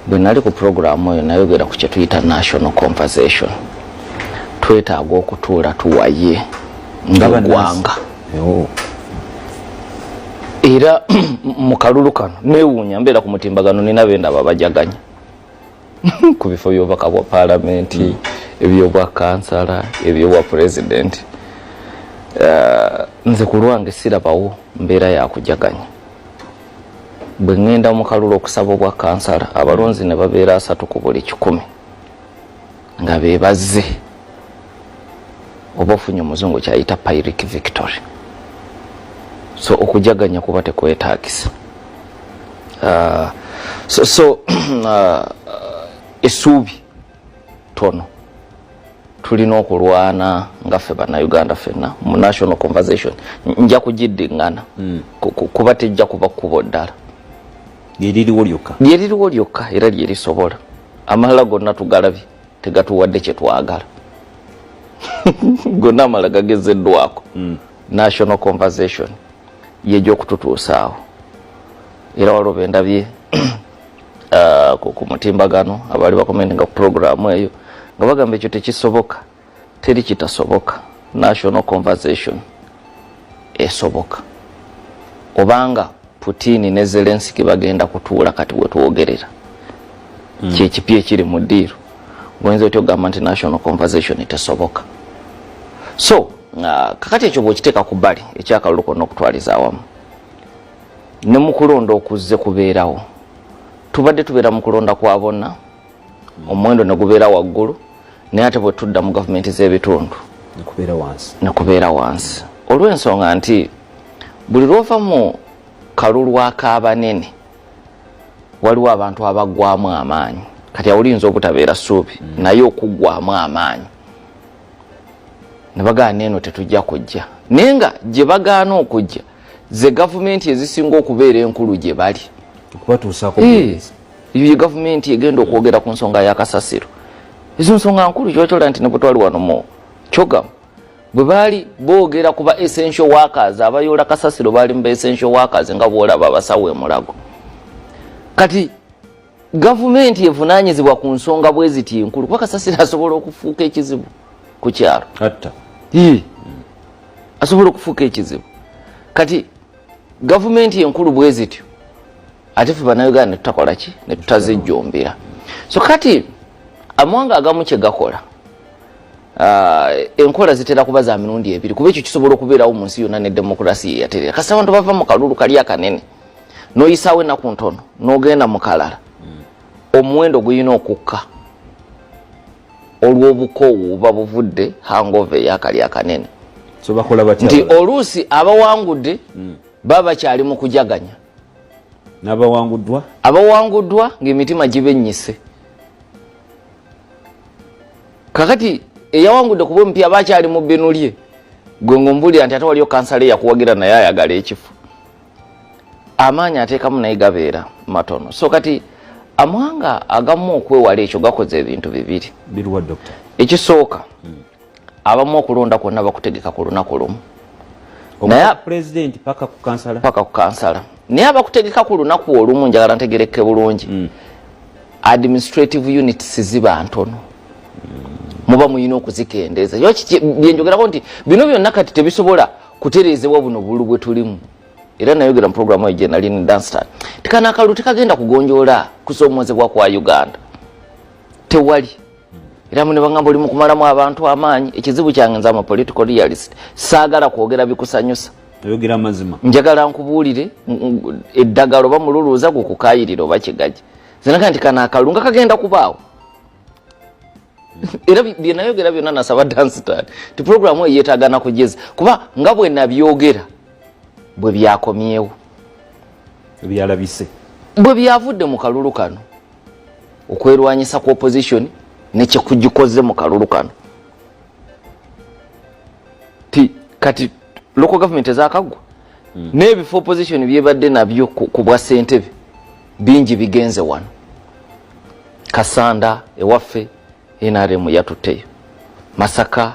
bwe nali ku puroguramu eyo nayogera ku kyetuyita national conversation. Twetaaga okutuula tuwaye ng'eggwanga. Era mu kalulu kano newuunya, mbeera ku mutimbagano, nina bendaba bajaganya ku bifo by'obubaka bwa paalamenti, ebyobwa kansala, ebyobwa pulezidenti. Nze ku lwange sirabawo mbeera yakujaganya. Bwe ŋŋenda mu kalulu okusaba obwa kansala, abalonzi ne babeera 30 ku buli 100 nga be bazze, oba ofunye omuzungu kyayita pyrrhic victory. So okujaganya kuba tekwetaagisa. So essuubi tono. Tulina okulwana nga ffe Bannayuganda ffenna mu national conversation. Nja kugiddiŋŋana, kuba tejja kuba kkubo ddala. Lyeririwo lyokka. Lyeririwo lyokka era lyerisobola. Amalala gonna tugalabye, tegatuwadde kyetwagala. Gonna amalala gagezeddwako. National conversation yejja okututuusaawo. Era waliwo bendabye ku mutimbagano abaali bakomentinga ku puroguramu eyo nga bagamba ekyo tekisoboka. Teri kitasoboka. National conversation esoboka. Obanga Putin ne Zelenski bagenda kutuula kati wetwogerera, kyekipya ekiri mu ddiiro, oyinza otya okugamba nti national conversation tesoboka? So kakati ekyo bwokiteeka ku bbali, ekyakalulu konna okutwaliza awamu ne mu kulonda okuzze kubeerawo, tubadde tubeera mu kulonda kwa bonna, omuwendo ne gubeera waggulu, naye ate bwe tudda mu gavumenti z'ebitundu nekubeera wansi. Nekubeera wansi olw'ensonga nti buli lwova mu kalulu ak'abanene Waliwo abantu abaggwamu amaanyi. Kati awo liyinza obutabeera ssuubi, naye okuggwamu amaanyi ne bagaana eno tetujja kujja, naye nga gye bagaana okujja ze gavumenti ezisinga okubeera enkulu gye bali. Okubatuusaako. Eyo ye gavumenti egenda okwogera ku nsonga ya kasasiro. Ezo nsonga nkulu. Kyokyola nti ne bwe twali wano mu CHOGM, bwe baali boogera ku ba essential workers abayoola kasasiro, baali mu ba essential workers nga bwolaba abasawo emulago. Kati gavumenti evunaanyizibwa ku nsonga bwe ziti enkulu, kuba kasasiro asobola okufuuka ekizibu ku kyalo. Atta. Asobola okufuuka ekizibu. Kati gavumenti enkulu bwe zityo, ate ffe Bannayuganda ne tutakola ki? Ne tutazijjumbira. So kati amawanga agamu kye gakola, enkola zitera kuba za mirundi ebiri, kuba ekyo kisobola okubeerawo mu nsi yonna ne demokurasi yeyaterera. Kasita abantu bava mu kalulu kali akanene, n'oyisaawo ennaku ntono n'ogenda mu kalala, omuwendo gulina okukka olw'obukoowu buba buvudde hangover eyakali akanene. So bakola batya? Nti oluusi abawangudde baba bakyali mu kujaganya. N'abawanguddwa. Abawanguddwa ng'emitima gibennyise. Kakati eyawangudde kuba omupya bakyali mu bbinu lye, gwe ng'ombulira nti ate waliyo kansala eyakuwagira naye ayagala ekifo, amaanyi ateekamu naye gabeera matono. So kati amawanga agamu okwewala ekyo gakoze ebintu bibiri. Biruwa, Dokita? Ekisooka, abamu okulonda kwonna bakutegeka ku lunaku lumu. Naye pulezidenti paka ku kansala. Paka ku kansala. Naye abakutegeka ku lunaku olumu, njagala ntegereke bulungi, administrative units ziba ntono, muba muyina okuzikendeeza. Byenjogerako nti bino byonna kati tebisobola kutereezebwa buno bululu bwe tulimu. Era nayogera mu programu eyo gye nali ne Danstan, tikano akalulu tekagenda kugonjoola kusoomozebwa kwa Uganda, tewali. Era mune bagamba oli mukumalamu abantu amaanyi. Ekizibu kyange, nze ama political realist, saagala kwogera bikusanyusa. Oyogera amazima. Njagala nkubuulire eddagala oba mululuuza gukukayirira oba kigaji. Zinaga nti kano akalulu nga kagenda kubaawo. Era byenayogera byonna, nasaba Danstan ti programu eyo yeetaaga nakugeza, kuba nga bwe nabyogera bwe byakomyewo. Byalabise. Bwe byavudde mu kalulu kano, okwerwanyisa ku opposition nekyekugikoze mu kalulu kano, ti kati local government ezakaggwa n'ebifo opposition byebadde nabyo ku bwa ssentebe bingi bigenze wano. Kasanda ewaffe NRM yatutteyo, Masaka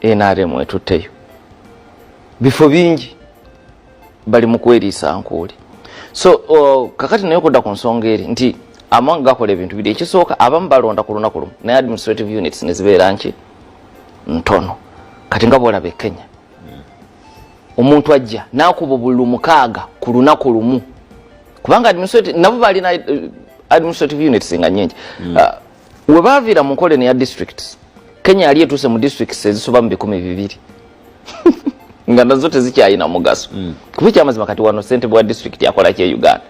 NRM etutteyo, bifo bingi bali mu kweriisa nkuuli. So kakati naye okudda ku nsonga eri nti amawanga gakola ebintu biri. Ekisooka, abamu balonda ku lunaku lumu, naye administrative units nezibeera nki? Ntono. Kati nga bwolaba e Kenya, omuntu ajja nakuba obululu 6 ku lunaku lumu, kubanga administrative nabo balina administrative units nga nyingi. We baviira mu nkola eno ya districts, Kenya yali etuuse mu districts ezisoba mu 200, nga nazo tezikyalina mugaso. Kuba ekyamazima kati wano ssentebe wa district akola ki e Uganda?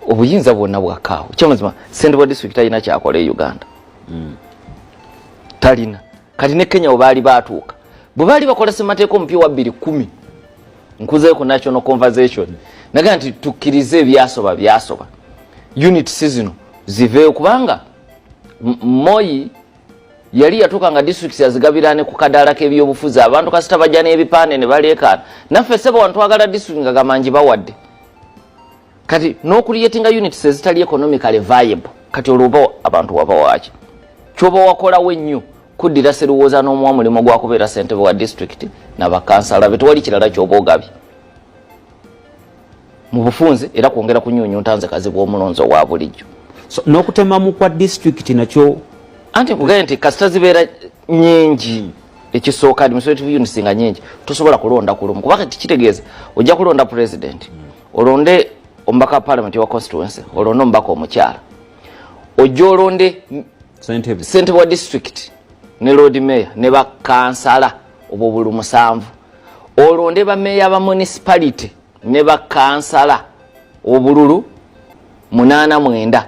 Obuyinza bwonna bwakkaawo. Ekyamazima, ssentebe wa district talina kyakola e Uganda, talina. Kati ne Kenya we baali batuuka, bwe baali bakola ssemateeka omupya wa 2010, nkuzeyo ku national conversation, naga nti tukkirize ebyasoba byasoba, units zino ziveeyo, kubanga Moi yali yatuuka nga districts yazigabira ne ku kadaala k'ebyobufuzi. Abantu kasita bajja n'ebipande ne baleekaana, naffe sebo wano twagala district, nga gamba ngibawadde. Kati n'okucreatinga units ezitali economically viable, kati olwo oba abantu waba waaki? Kyoba wakolawo ennyo kuddira Seruwooza n'omuwa mulimu gwa kubeera ssentebe wa district nabakansala be, tewali kirala kyoba ogabye mu bufunze, era kwongera kunyunyunta nze kazibu omulonzi owa bulijjo. So, n'okutemamu kwa disitulikiti nakyo? Anti nkugambye nti kasita zibeera nyingi, ekisooka administrative units nga nyingi, tosobola kulonda kulumu, kuba kati kitegeeza ojja kulonda president, olonde omubaka wa parliament wa constituency, olonde omubaka omukyala, ojja olonde ssentebe, ssentebe wa district ne lord mayor ne bakansala obwo bulu 7, olonde bameeya ba municipality ne bakansala obululu 89,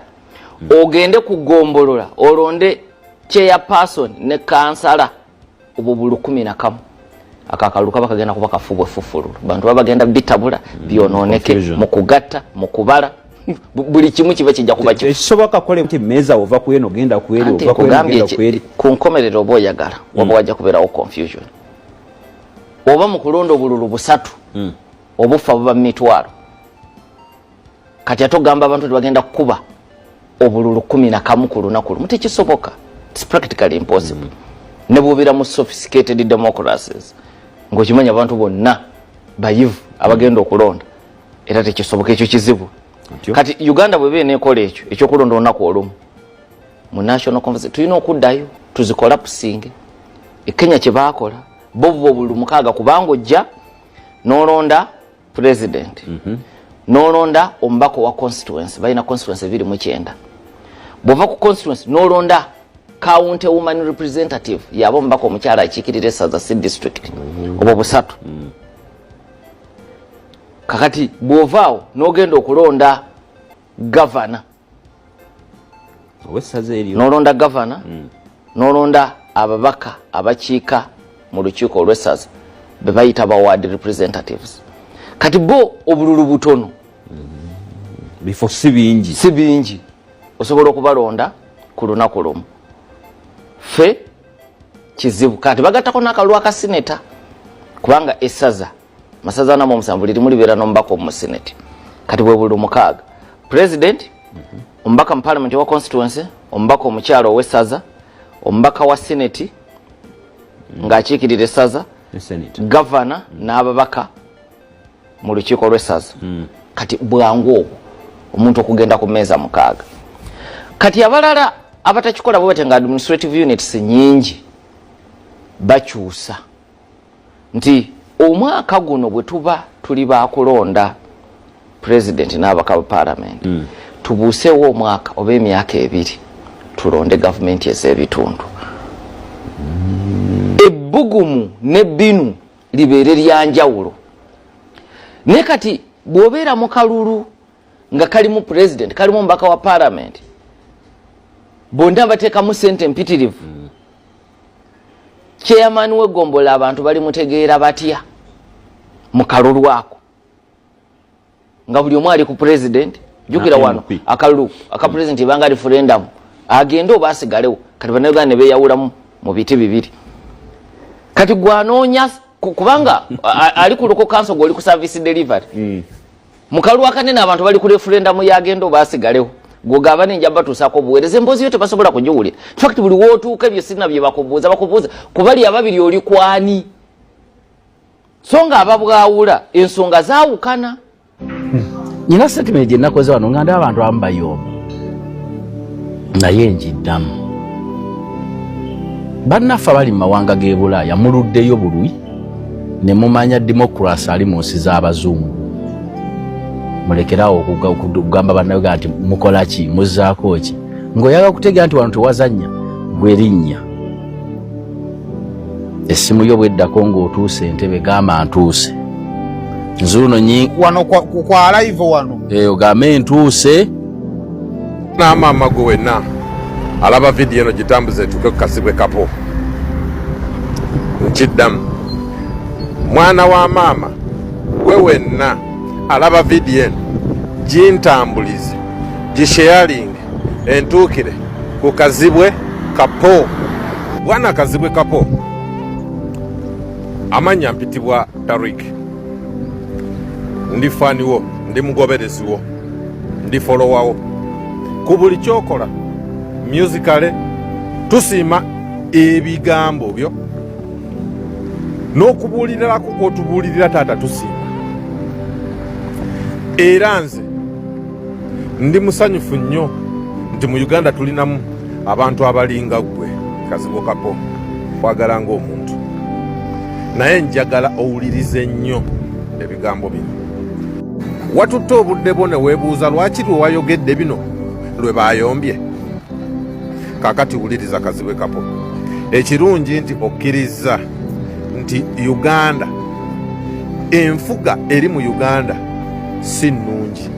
ogende ku gombolola olonde chairperson ne kansala obwo bulu 11. Ako akalulu kaba kagenda kuba kafubwe fufululu, bantu baba bagenda bitabula byononeke Confusion. Mu kugatta, mu kubala. Buli kimu kiba kijja kuba Ekisoboka kole nti mmeeza ova ku eno genda ku eri, Anti ova ku eno nkugambye genda ku eri. Ku nkomerero oba oyagala waba wajja kubeerawo confusion, oba mu kulonda obululu busatu obufa buba mu mitwalo. Kati ate ogamba abantu nti bagenda kukuba obululu 11 ku lunaku lumu, tekisoboka. It's practically impossible. Ne bw'obeera mu sophisticated democracies ng'okimanyi abantu bonna bayivu abagenda okulonda, era tekisoboka. Ekyo kizibu. Kati Uganda bweba eneekola ekyo ekyokulonda olunaku olumu mu national conference, tulina okuddayo tuzicollapsinge. E Kenya kyebakola bo, buba obululu mukaaga, kubanga ojja n'olonda president, n'olonda omubaka owa constituency, balina constituency 29. Bw'ova ku constituency n'olonda county woman representative, yaba omubaka omukyala akiikirira essaza, si district, obwo busatu. Kakati bw'ovaawo n'ogenda okulonda gavana owessaza eryo, n'olonda gavana, n'olonda ababaka abakiika mu lukiiko olw'essaza be bayita ba ward representatives. Kati bo obululu butono. Bifo si bingi. Si bingi, osobola okubalonda ku lunaku lumu. Ffe kizibu. Kati bagattako n'akalulu akasineta, kubanga essaza masaza 47 lirimu libeera n'omubaka omu senate. Kati bwe bululu mukaaga: president, omubaka mu parliament owa constituency, omubaka omukyalo ow'essaza, omubaka wa senate ng'akiikirira essaza, gavana n'ababaka mu lukiiko lw'essaza. Kati bwangu obwo omuntu okugenda ku meeza mukaaga. Kati abalala abatakikola bwe batya, nga administrative units nyingi, bakyusa nti omwaka guno bwe tuba tuli bakulonda president n'abaka ba parliament, tubuuseewo omwaka oba emyaka 2, tulonde gavumenti ez'ebitundu, ebbugumu n'ebbinu libeere lyanjawulo. Naye kati bw'obeera mu kalulu nga kalimu president, kalimu omubaka wa parliament, bonna bateekamu sente mpitirivu, chairman w'eggombola abantu balimutegeera batya mu kalulu ako nga buli omu ali ku president? Jjukira Na wano MP. Akalulu aka president ebanga referendum, agende oba asigalewo. Kati bannayuganda ne beeyawulamu mu biti bibiri. Kati gwanoonya kubanga ali ku local council, gwoli ku service delivery. Mu kalulu akanene abantu bali ku referendum yagenda oba asigalewo, gwogamba nenja batuusaako obuweereza, emboozi yo tebasobola kugiwulira. Infact buli wootuuka ebyo sina bye bakubuuza, bakubuuza kubali ababiri oli kwani, so nga ababwawula ensonga zaawukana. Nyina statement gye nakoze wano nga ndaba abantu abamu bayomba, naye njiddamu. Bannaffe abali mu mawanga g'e Bulaaya, muluddeyo bulwi ne mumanya democracy ali mu nsi z'abazungu. Mulekerawo okugamba bannayuganda nti mukola ki, muzzaako ki, ng'oyagala kutegeera nti wano tewazannya. Gwe linnya essimu yo bweddako ng'otuuse entebe, gamba ntuuse nzuuno nyi wano kwa live wano. Eh, ogambe ntuuse. N'amaama gwe wenna alaba vidiyo eno, gitambuza etuuke ku Kazibwe Kapo. Nkiddamu, mwana wa maama gwe wenna alaba vidiyo eno, gintambulize, gisharinge entuukire ku Kazibwe Kapo. Bwana Kazibwe Kapo, amannya mpitibwa Tarik, ndi fan wo, ndi mugoberezi wo, ndi follower wo ku buli kyokola musically. Tusiima ebigambo byo n'okubuulirirako kwotubuulirira taata, tusiima. Era nze ndi musanyufu nnyo nti mu Uganda tulinamu abantu abalinga ggwe Kazibwe Kapo. Kwagala ng'omuntu, naye njagala owulirize nnyo ebigambo bino. Watutte obudde bwo ne weebuuza lwaki lwe wayogedde bino lwe baayombye. Kaakati wuliriza Kazibwe Kapo, ekirungi nti okkirizza nti Uganda, enfuga eri mu Uganda si nnungi,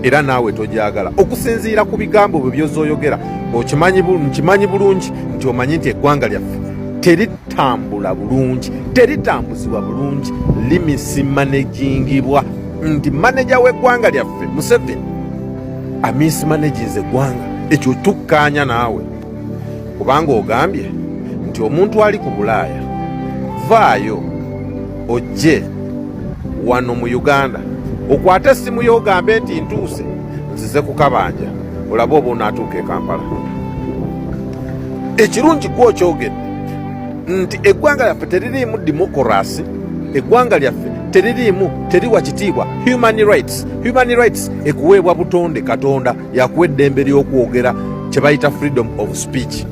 era naawe togyagala. Okusinziira ku bigambo bwe by'ozoyogera, nkimanyi bulungi nti omanyi nti eggwanga lyaffe teritambula bulungi, teritambuzibwa bulungi, limismanagingibwa, nti maneja w'eggwanga lyaffe Museveni. amismanaginze eggwanga. Ekyo tukkaanya naawe, kubanga ogambye nti omuntu ali ku Bulaaya, vaayo ojje wano mu Uganda, okwate essimu y'ogambe nti ntuuse, nzize ku kabanja, olabe oba onaatuuka e Kampala. Ekirungi gwe okyogedde nti eggwanga lyaffe teririimu demokurasi, eggwanga lyaffe teririimu, teriwa kitiibwa human rights. Human rights ekuweebwa butonde, Katonda yakuwa eddembe ly'okwogera, kye bayita freedom of speech.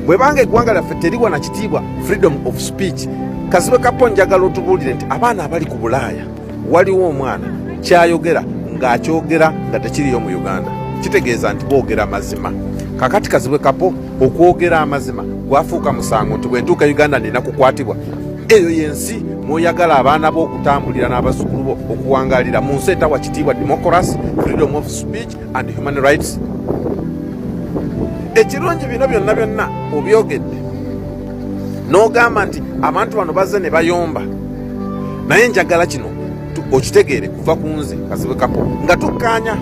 Bwebanga eggwanga lyaffe teriwa na kitiibwa freedom of speech, Kazibwe Kapo, njagala otubuulire nti abaana abali ku Bulaaya, waliwo omwana kyayogera ng'akyogera nga tekiriyo mu Uganda, kitegeeza nti boogera mazima. Kakati Kazibwe Kapo, okwogera amazima gwafuuka musango nti bwe ntuuka Uganda nina kukwatibwa. Eyo yensi mwoyagala abaana bo okutambulira n'abazzukulu bo okuwangalira, mu nsi etawa kitiibwa democracy, freedom of speech and human rights? Ekirungi bino byonna byonna obyogedde n'ogamba nti abantu bano bazze ne bayomba, naye njagala kino okitegeere kuva ku nze Kazibwe Kapo nga tukkaanya.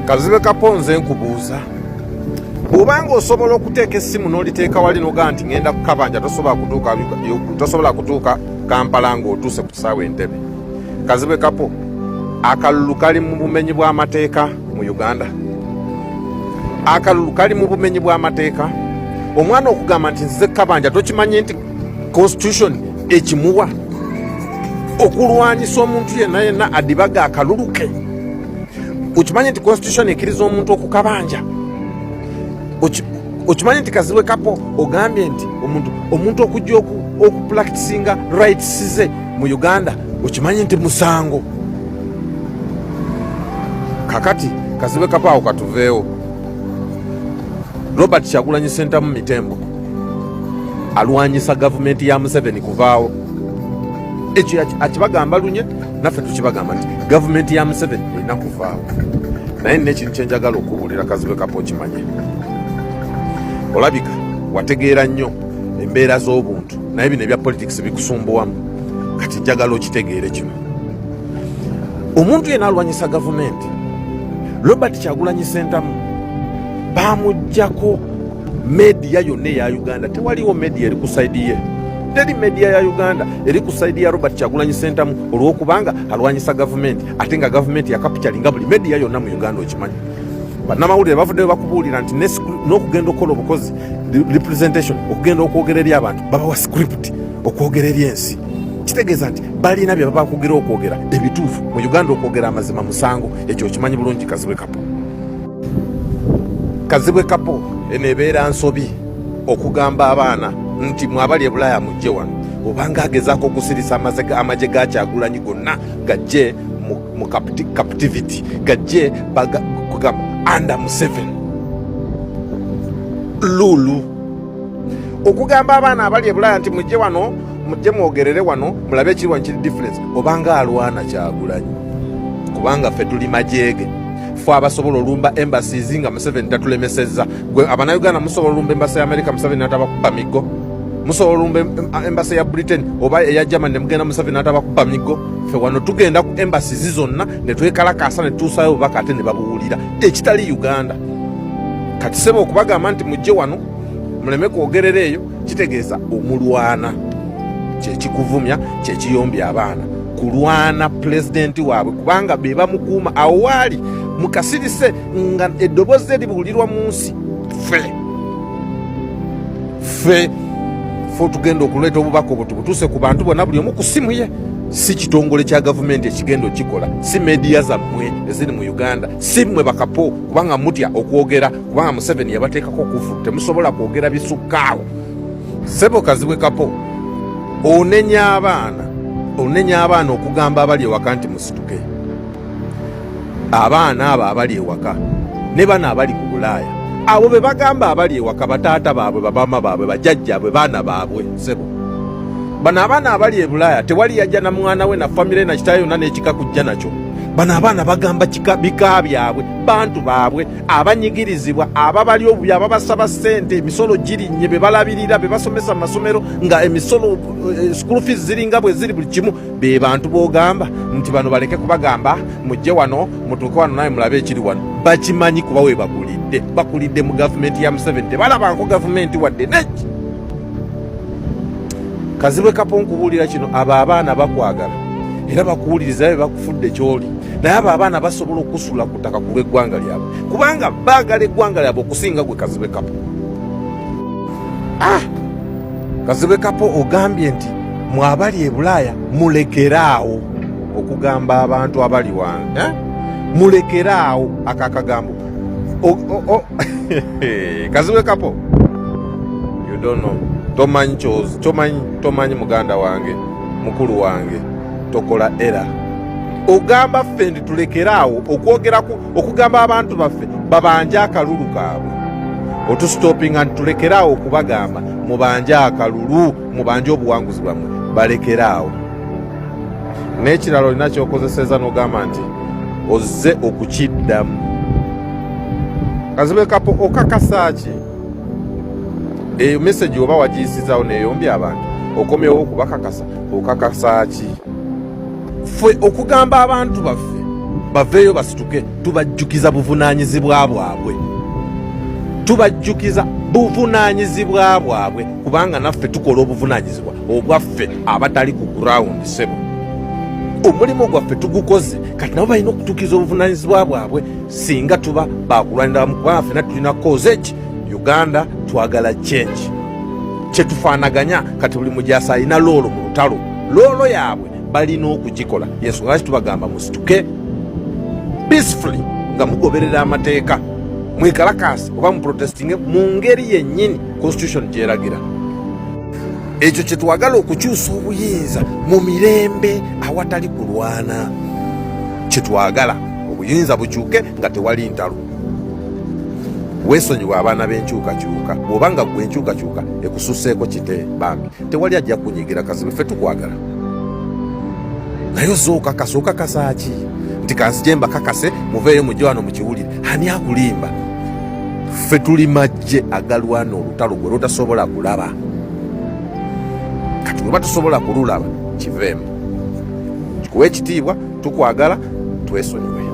Kazibwe Kapo, nze nkubuuza, bw'obanga osobola okuteeka essimu n'oliteeka wali n'ogamba nti ŋŋenda kukabanja, tosobola kutuuka Kampala ng'otuuse ku kisaawe Entebe. Kazibwe Kapo, akalulu kali mu bumenyi bw'amateeka mu Uganda? Akalulu kali mu bumenyi bw'amateeka? Omwana okugamba nti nzize kabanja, tokimanyi nti constitution ekimuwa okulwanyisa omuntu yenna yenna adibaga akalulu ke? Okimanyi nti constitution ekkiriza omuntu okukabanja? Okimanyi nti Kazibwe Kapo ogambye nti omuntu okujja okupracticinga rights ze mu Uganda, okimanyi nti musango? Kakati Kazibwe Kapo, awo katuveewo. Robert Kyagulanyi Sentamu Mitembo alwanyisa gavumenti ya Museveni kuvaawo. Ekyo akibagamba lunye, naffe tukibagamba nti gavumenti ya Museveni erina kuvaawo. Naye nina ekintu kyenjagala okubuulira Kazibwe Kapo, okimanye. Olabika wategeera nnyo embeera z'obuntu, naye bino ebya politics bikusumbuwamu. Kati njagala okitegeere kino: omuntu yenna alwanyisa gavumenti, Robert Kyagulanyi Sentamu bamugjako media yonna eya Uganda. Tewaliwo media eri ku side ye. Teri media ya Uganda eri ku side ya Robert Kyagulanyi Sentamu olw'okubanga alwanyisa gavumenti, ate nga gavumenti yakapityalinga buli media yonna mu Uganda. Okimanyi bannamawulire bavuddeyo bakubuulira nti n'okugenda okukola obukozi representation, okugenda okwogera eri abantu, babawa script okwogera eri ensi. Kitegeeza nti balina bye babakugira okwogera ebituufu. Mu Uganda okwogera amazima musango. Ekyo okimanyi bulungi, Kazibwe Kapo. Kazibwe Kapo, eno ebeera nsobi okugamba abaana nti mwabali e Bulaaya mujje wano, obanga agezaako okusirisa amagye ga Kyagulanyi gonna gajje mu captivity, gajje kugamba under Museveni lulu. Okugamba abaana abali e Bulaaya nti mujje wano, mujje mwogerere wano, mulabe ekiri wano kiri difference, obanga alwana Kyagulanyi, kubanga ffe tuli majeege, ffe abasobola olumba embassies nga Museveni tatulemesezza. Gwe Abanauganda musobola olumba embassy ya America, Museveni natabakuba miggo? Musobola olumba embassy ya Britain oba eya Germany nemugenda, Museveni natabakuba miggo? Ffe wano tugenda ku embassies zonna ne twekalakaasa ne tutuusayo obubaka ate ne babuwulira, ekitali Uganda. Kati seba, okubagamba nti mujje wano muleme kwogerera eyo, kitegeeza omulwana. Kyekikuvumya, kyekiyombya abaana kulwana pulezidenti waabwe, kubanga be bamukuuma. Awo waali mukasirise nga eddoboozi eribuulirwa mu nsi. Ffe tugenda okuleeta obubaka obwo tubutuuse ku bantu bonna, buli omu ku simu ye. Si kitongole kya gavumenti ekigenda okikola, si media zammwe eziri mu Uganda, si mmwe bakapo, kubanga mutya okwogera, kubanga Museveni yabateekako kufu, temusobola kwogera bisukkaawo. Sebo Kazibwe Kapo, onenya abaana, onenya abaana okugamba abali ewaka nti musituke. Abaana abo abali ewaka ne bano abali ku Bulaaya, abo be bagamba abali ewaka bataata baabwe, bamaama baabwe, bajjajjaabwe, baana baabwe. Sebo, bano abaana abali e Bulaaya, tewali yajja na mwana we na famire na kitaawe yonna n'ekika kujja nakyo. Bano abaana bagamba bika byabwe, bantu baabwe abanyigirizibwa, ababali obubi, ababasaba ssente, emisolo girinnye, be balabirira, be basomesa mu masomero nga emisolo school fees ziringa bwe ziri, buli kimu. Be bantu b'ogamba nti bano baleke kubagamba mujje wano, mutuuke wano naye mulabe ekiri wano. Bakimanyi kuba we bakulidde, bakulidde mu gavumenti ya Museveni, tebalabanko gavumenti wadde neki. Kazibwe Kapo, nkubuulira kino, abo abaana bakwagala era bakuwuliriza, be bakufudde kyoli, naye abo abaana basobola okusuula ku ttaka ku lw'eggwanga lyabwe, kubanga baagala eggwanga lyabwe okusinga gwe Kazibwe Kapo. Ah! Kazibwe Kapo, ogambye nti mwabali e Bulaaya mulekeraawo okugamba abantu abali wange, eh? Mulekeraawo ako akagambo. Kazibwe Kapo, you don't know, tomanyi kyozi, tomanyi, tomanyi muganda wange, mukulu wange, tokola era ogamba ffe nti tulekeraawo okwogeraku, okugamba abantu baffe babanje akalulu kaabwe. Otusitopinga nti tulekeraawo okubagamba mubanje akalulu, mubanje obuwanguzi bwammwe, balekeraawo. N'ekirala olina kyokozeseza n'ogamba nti ozze okukiddamu. Kazibwe Kapo, okakasa ki eyo message oba wagiyisizaawo neyombya abantu, okomyewo okubakakasa? Okakasa ki? Ffe okugamba abantu baffe baveeyo basituke, tubajjukiza buvunaanyizibwa bwabwe, tubajjukiza buvunaanyizibwa bwabwe, kubanga naffe tukola obuvunaanyizibwa obwaffe abatali ku ground. Sebo, omulimu gwaffe tugukoze, kati nabo balina okutuukiriza obuvunaanyizibwa bwabwe singa tuba bakulwanira wamu, kubanga ffena tulina cause eki Uganda twagala change kyetufaanaganya. Kati buli mujasa alina role mu lutalo, role yaabwe balina okugikola. Yensonga lwaki tubagamba musituke peacefully nga mugoberera amateeka, mwekalakaasi oba muprotestinge mu ngeri yennyini constitution gyeragira. Ekyo kyetwagala, okukyusa obuyinza mu mirembe awatali kulwana. Kyetwagala, obuyinza bukyuke nga tewali ntalo. Weesonyiwa abaana b'enkyukakyuka. Bw'oba nga gwe enkyukakyuka ekususseeko, kite bambi, tewali ajja kukunyigira. Kazibe, ffe tukwagala, naye ozze okakasa. Okakasa ki nti kanzije mbakakase muveeyo mujje wano mukiwulire? Ani akulimba? Ffe tuli majje agalwana olutalo gwe lwotasobola kulaba. Kati bweba tusobola kululaba, kiveemu, kikuwa ekitiibwa, tukwagala, twesonyiwe.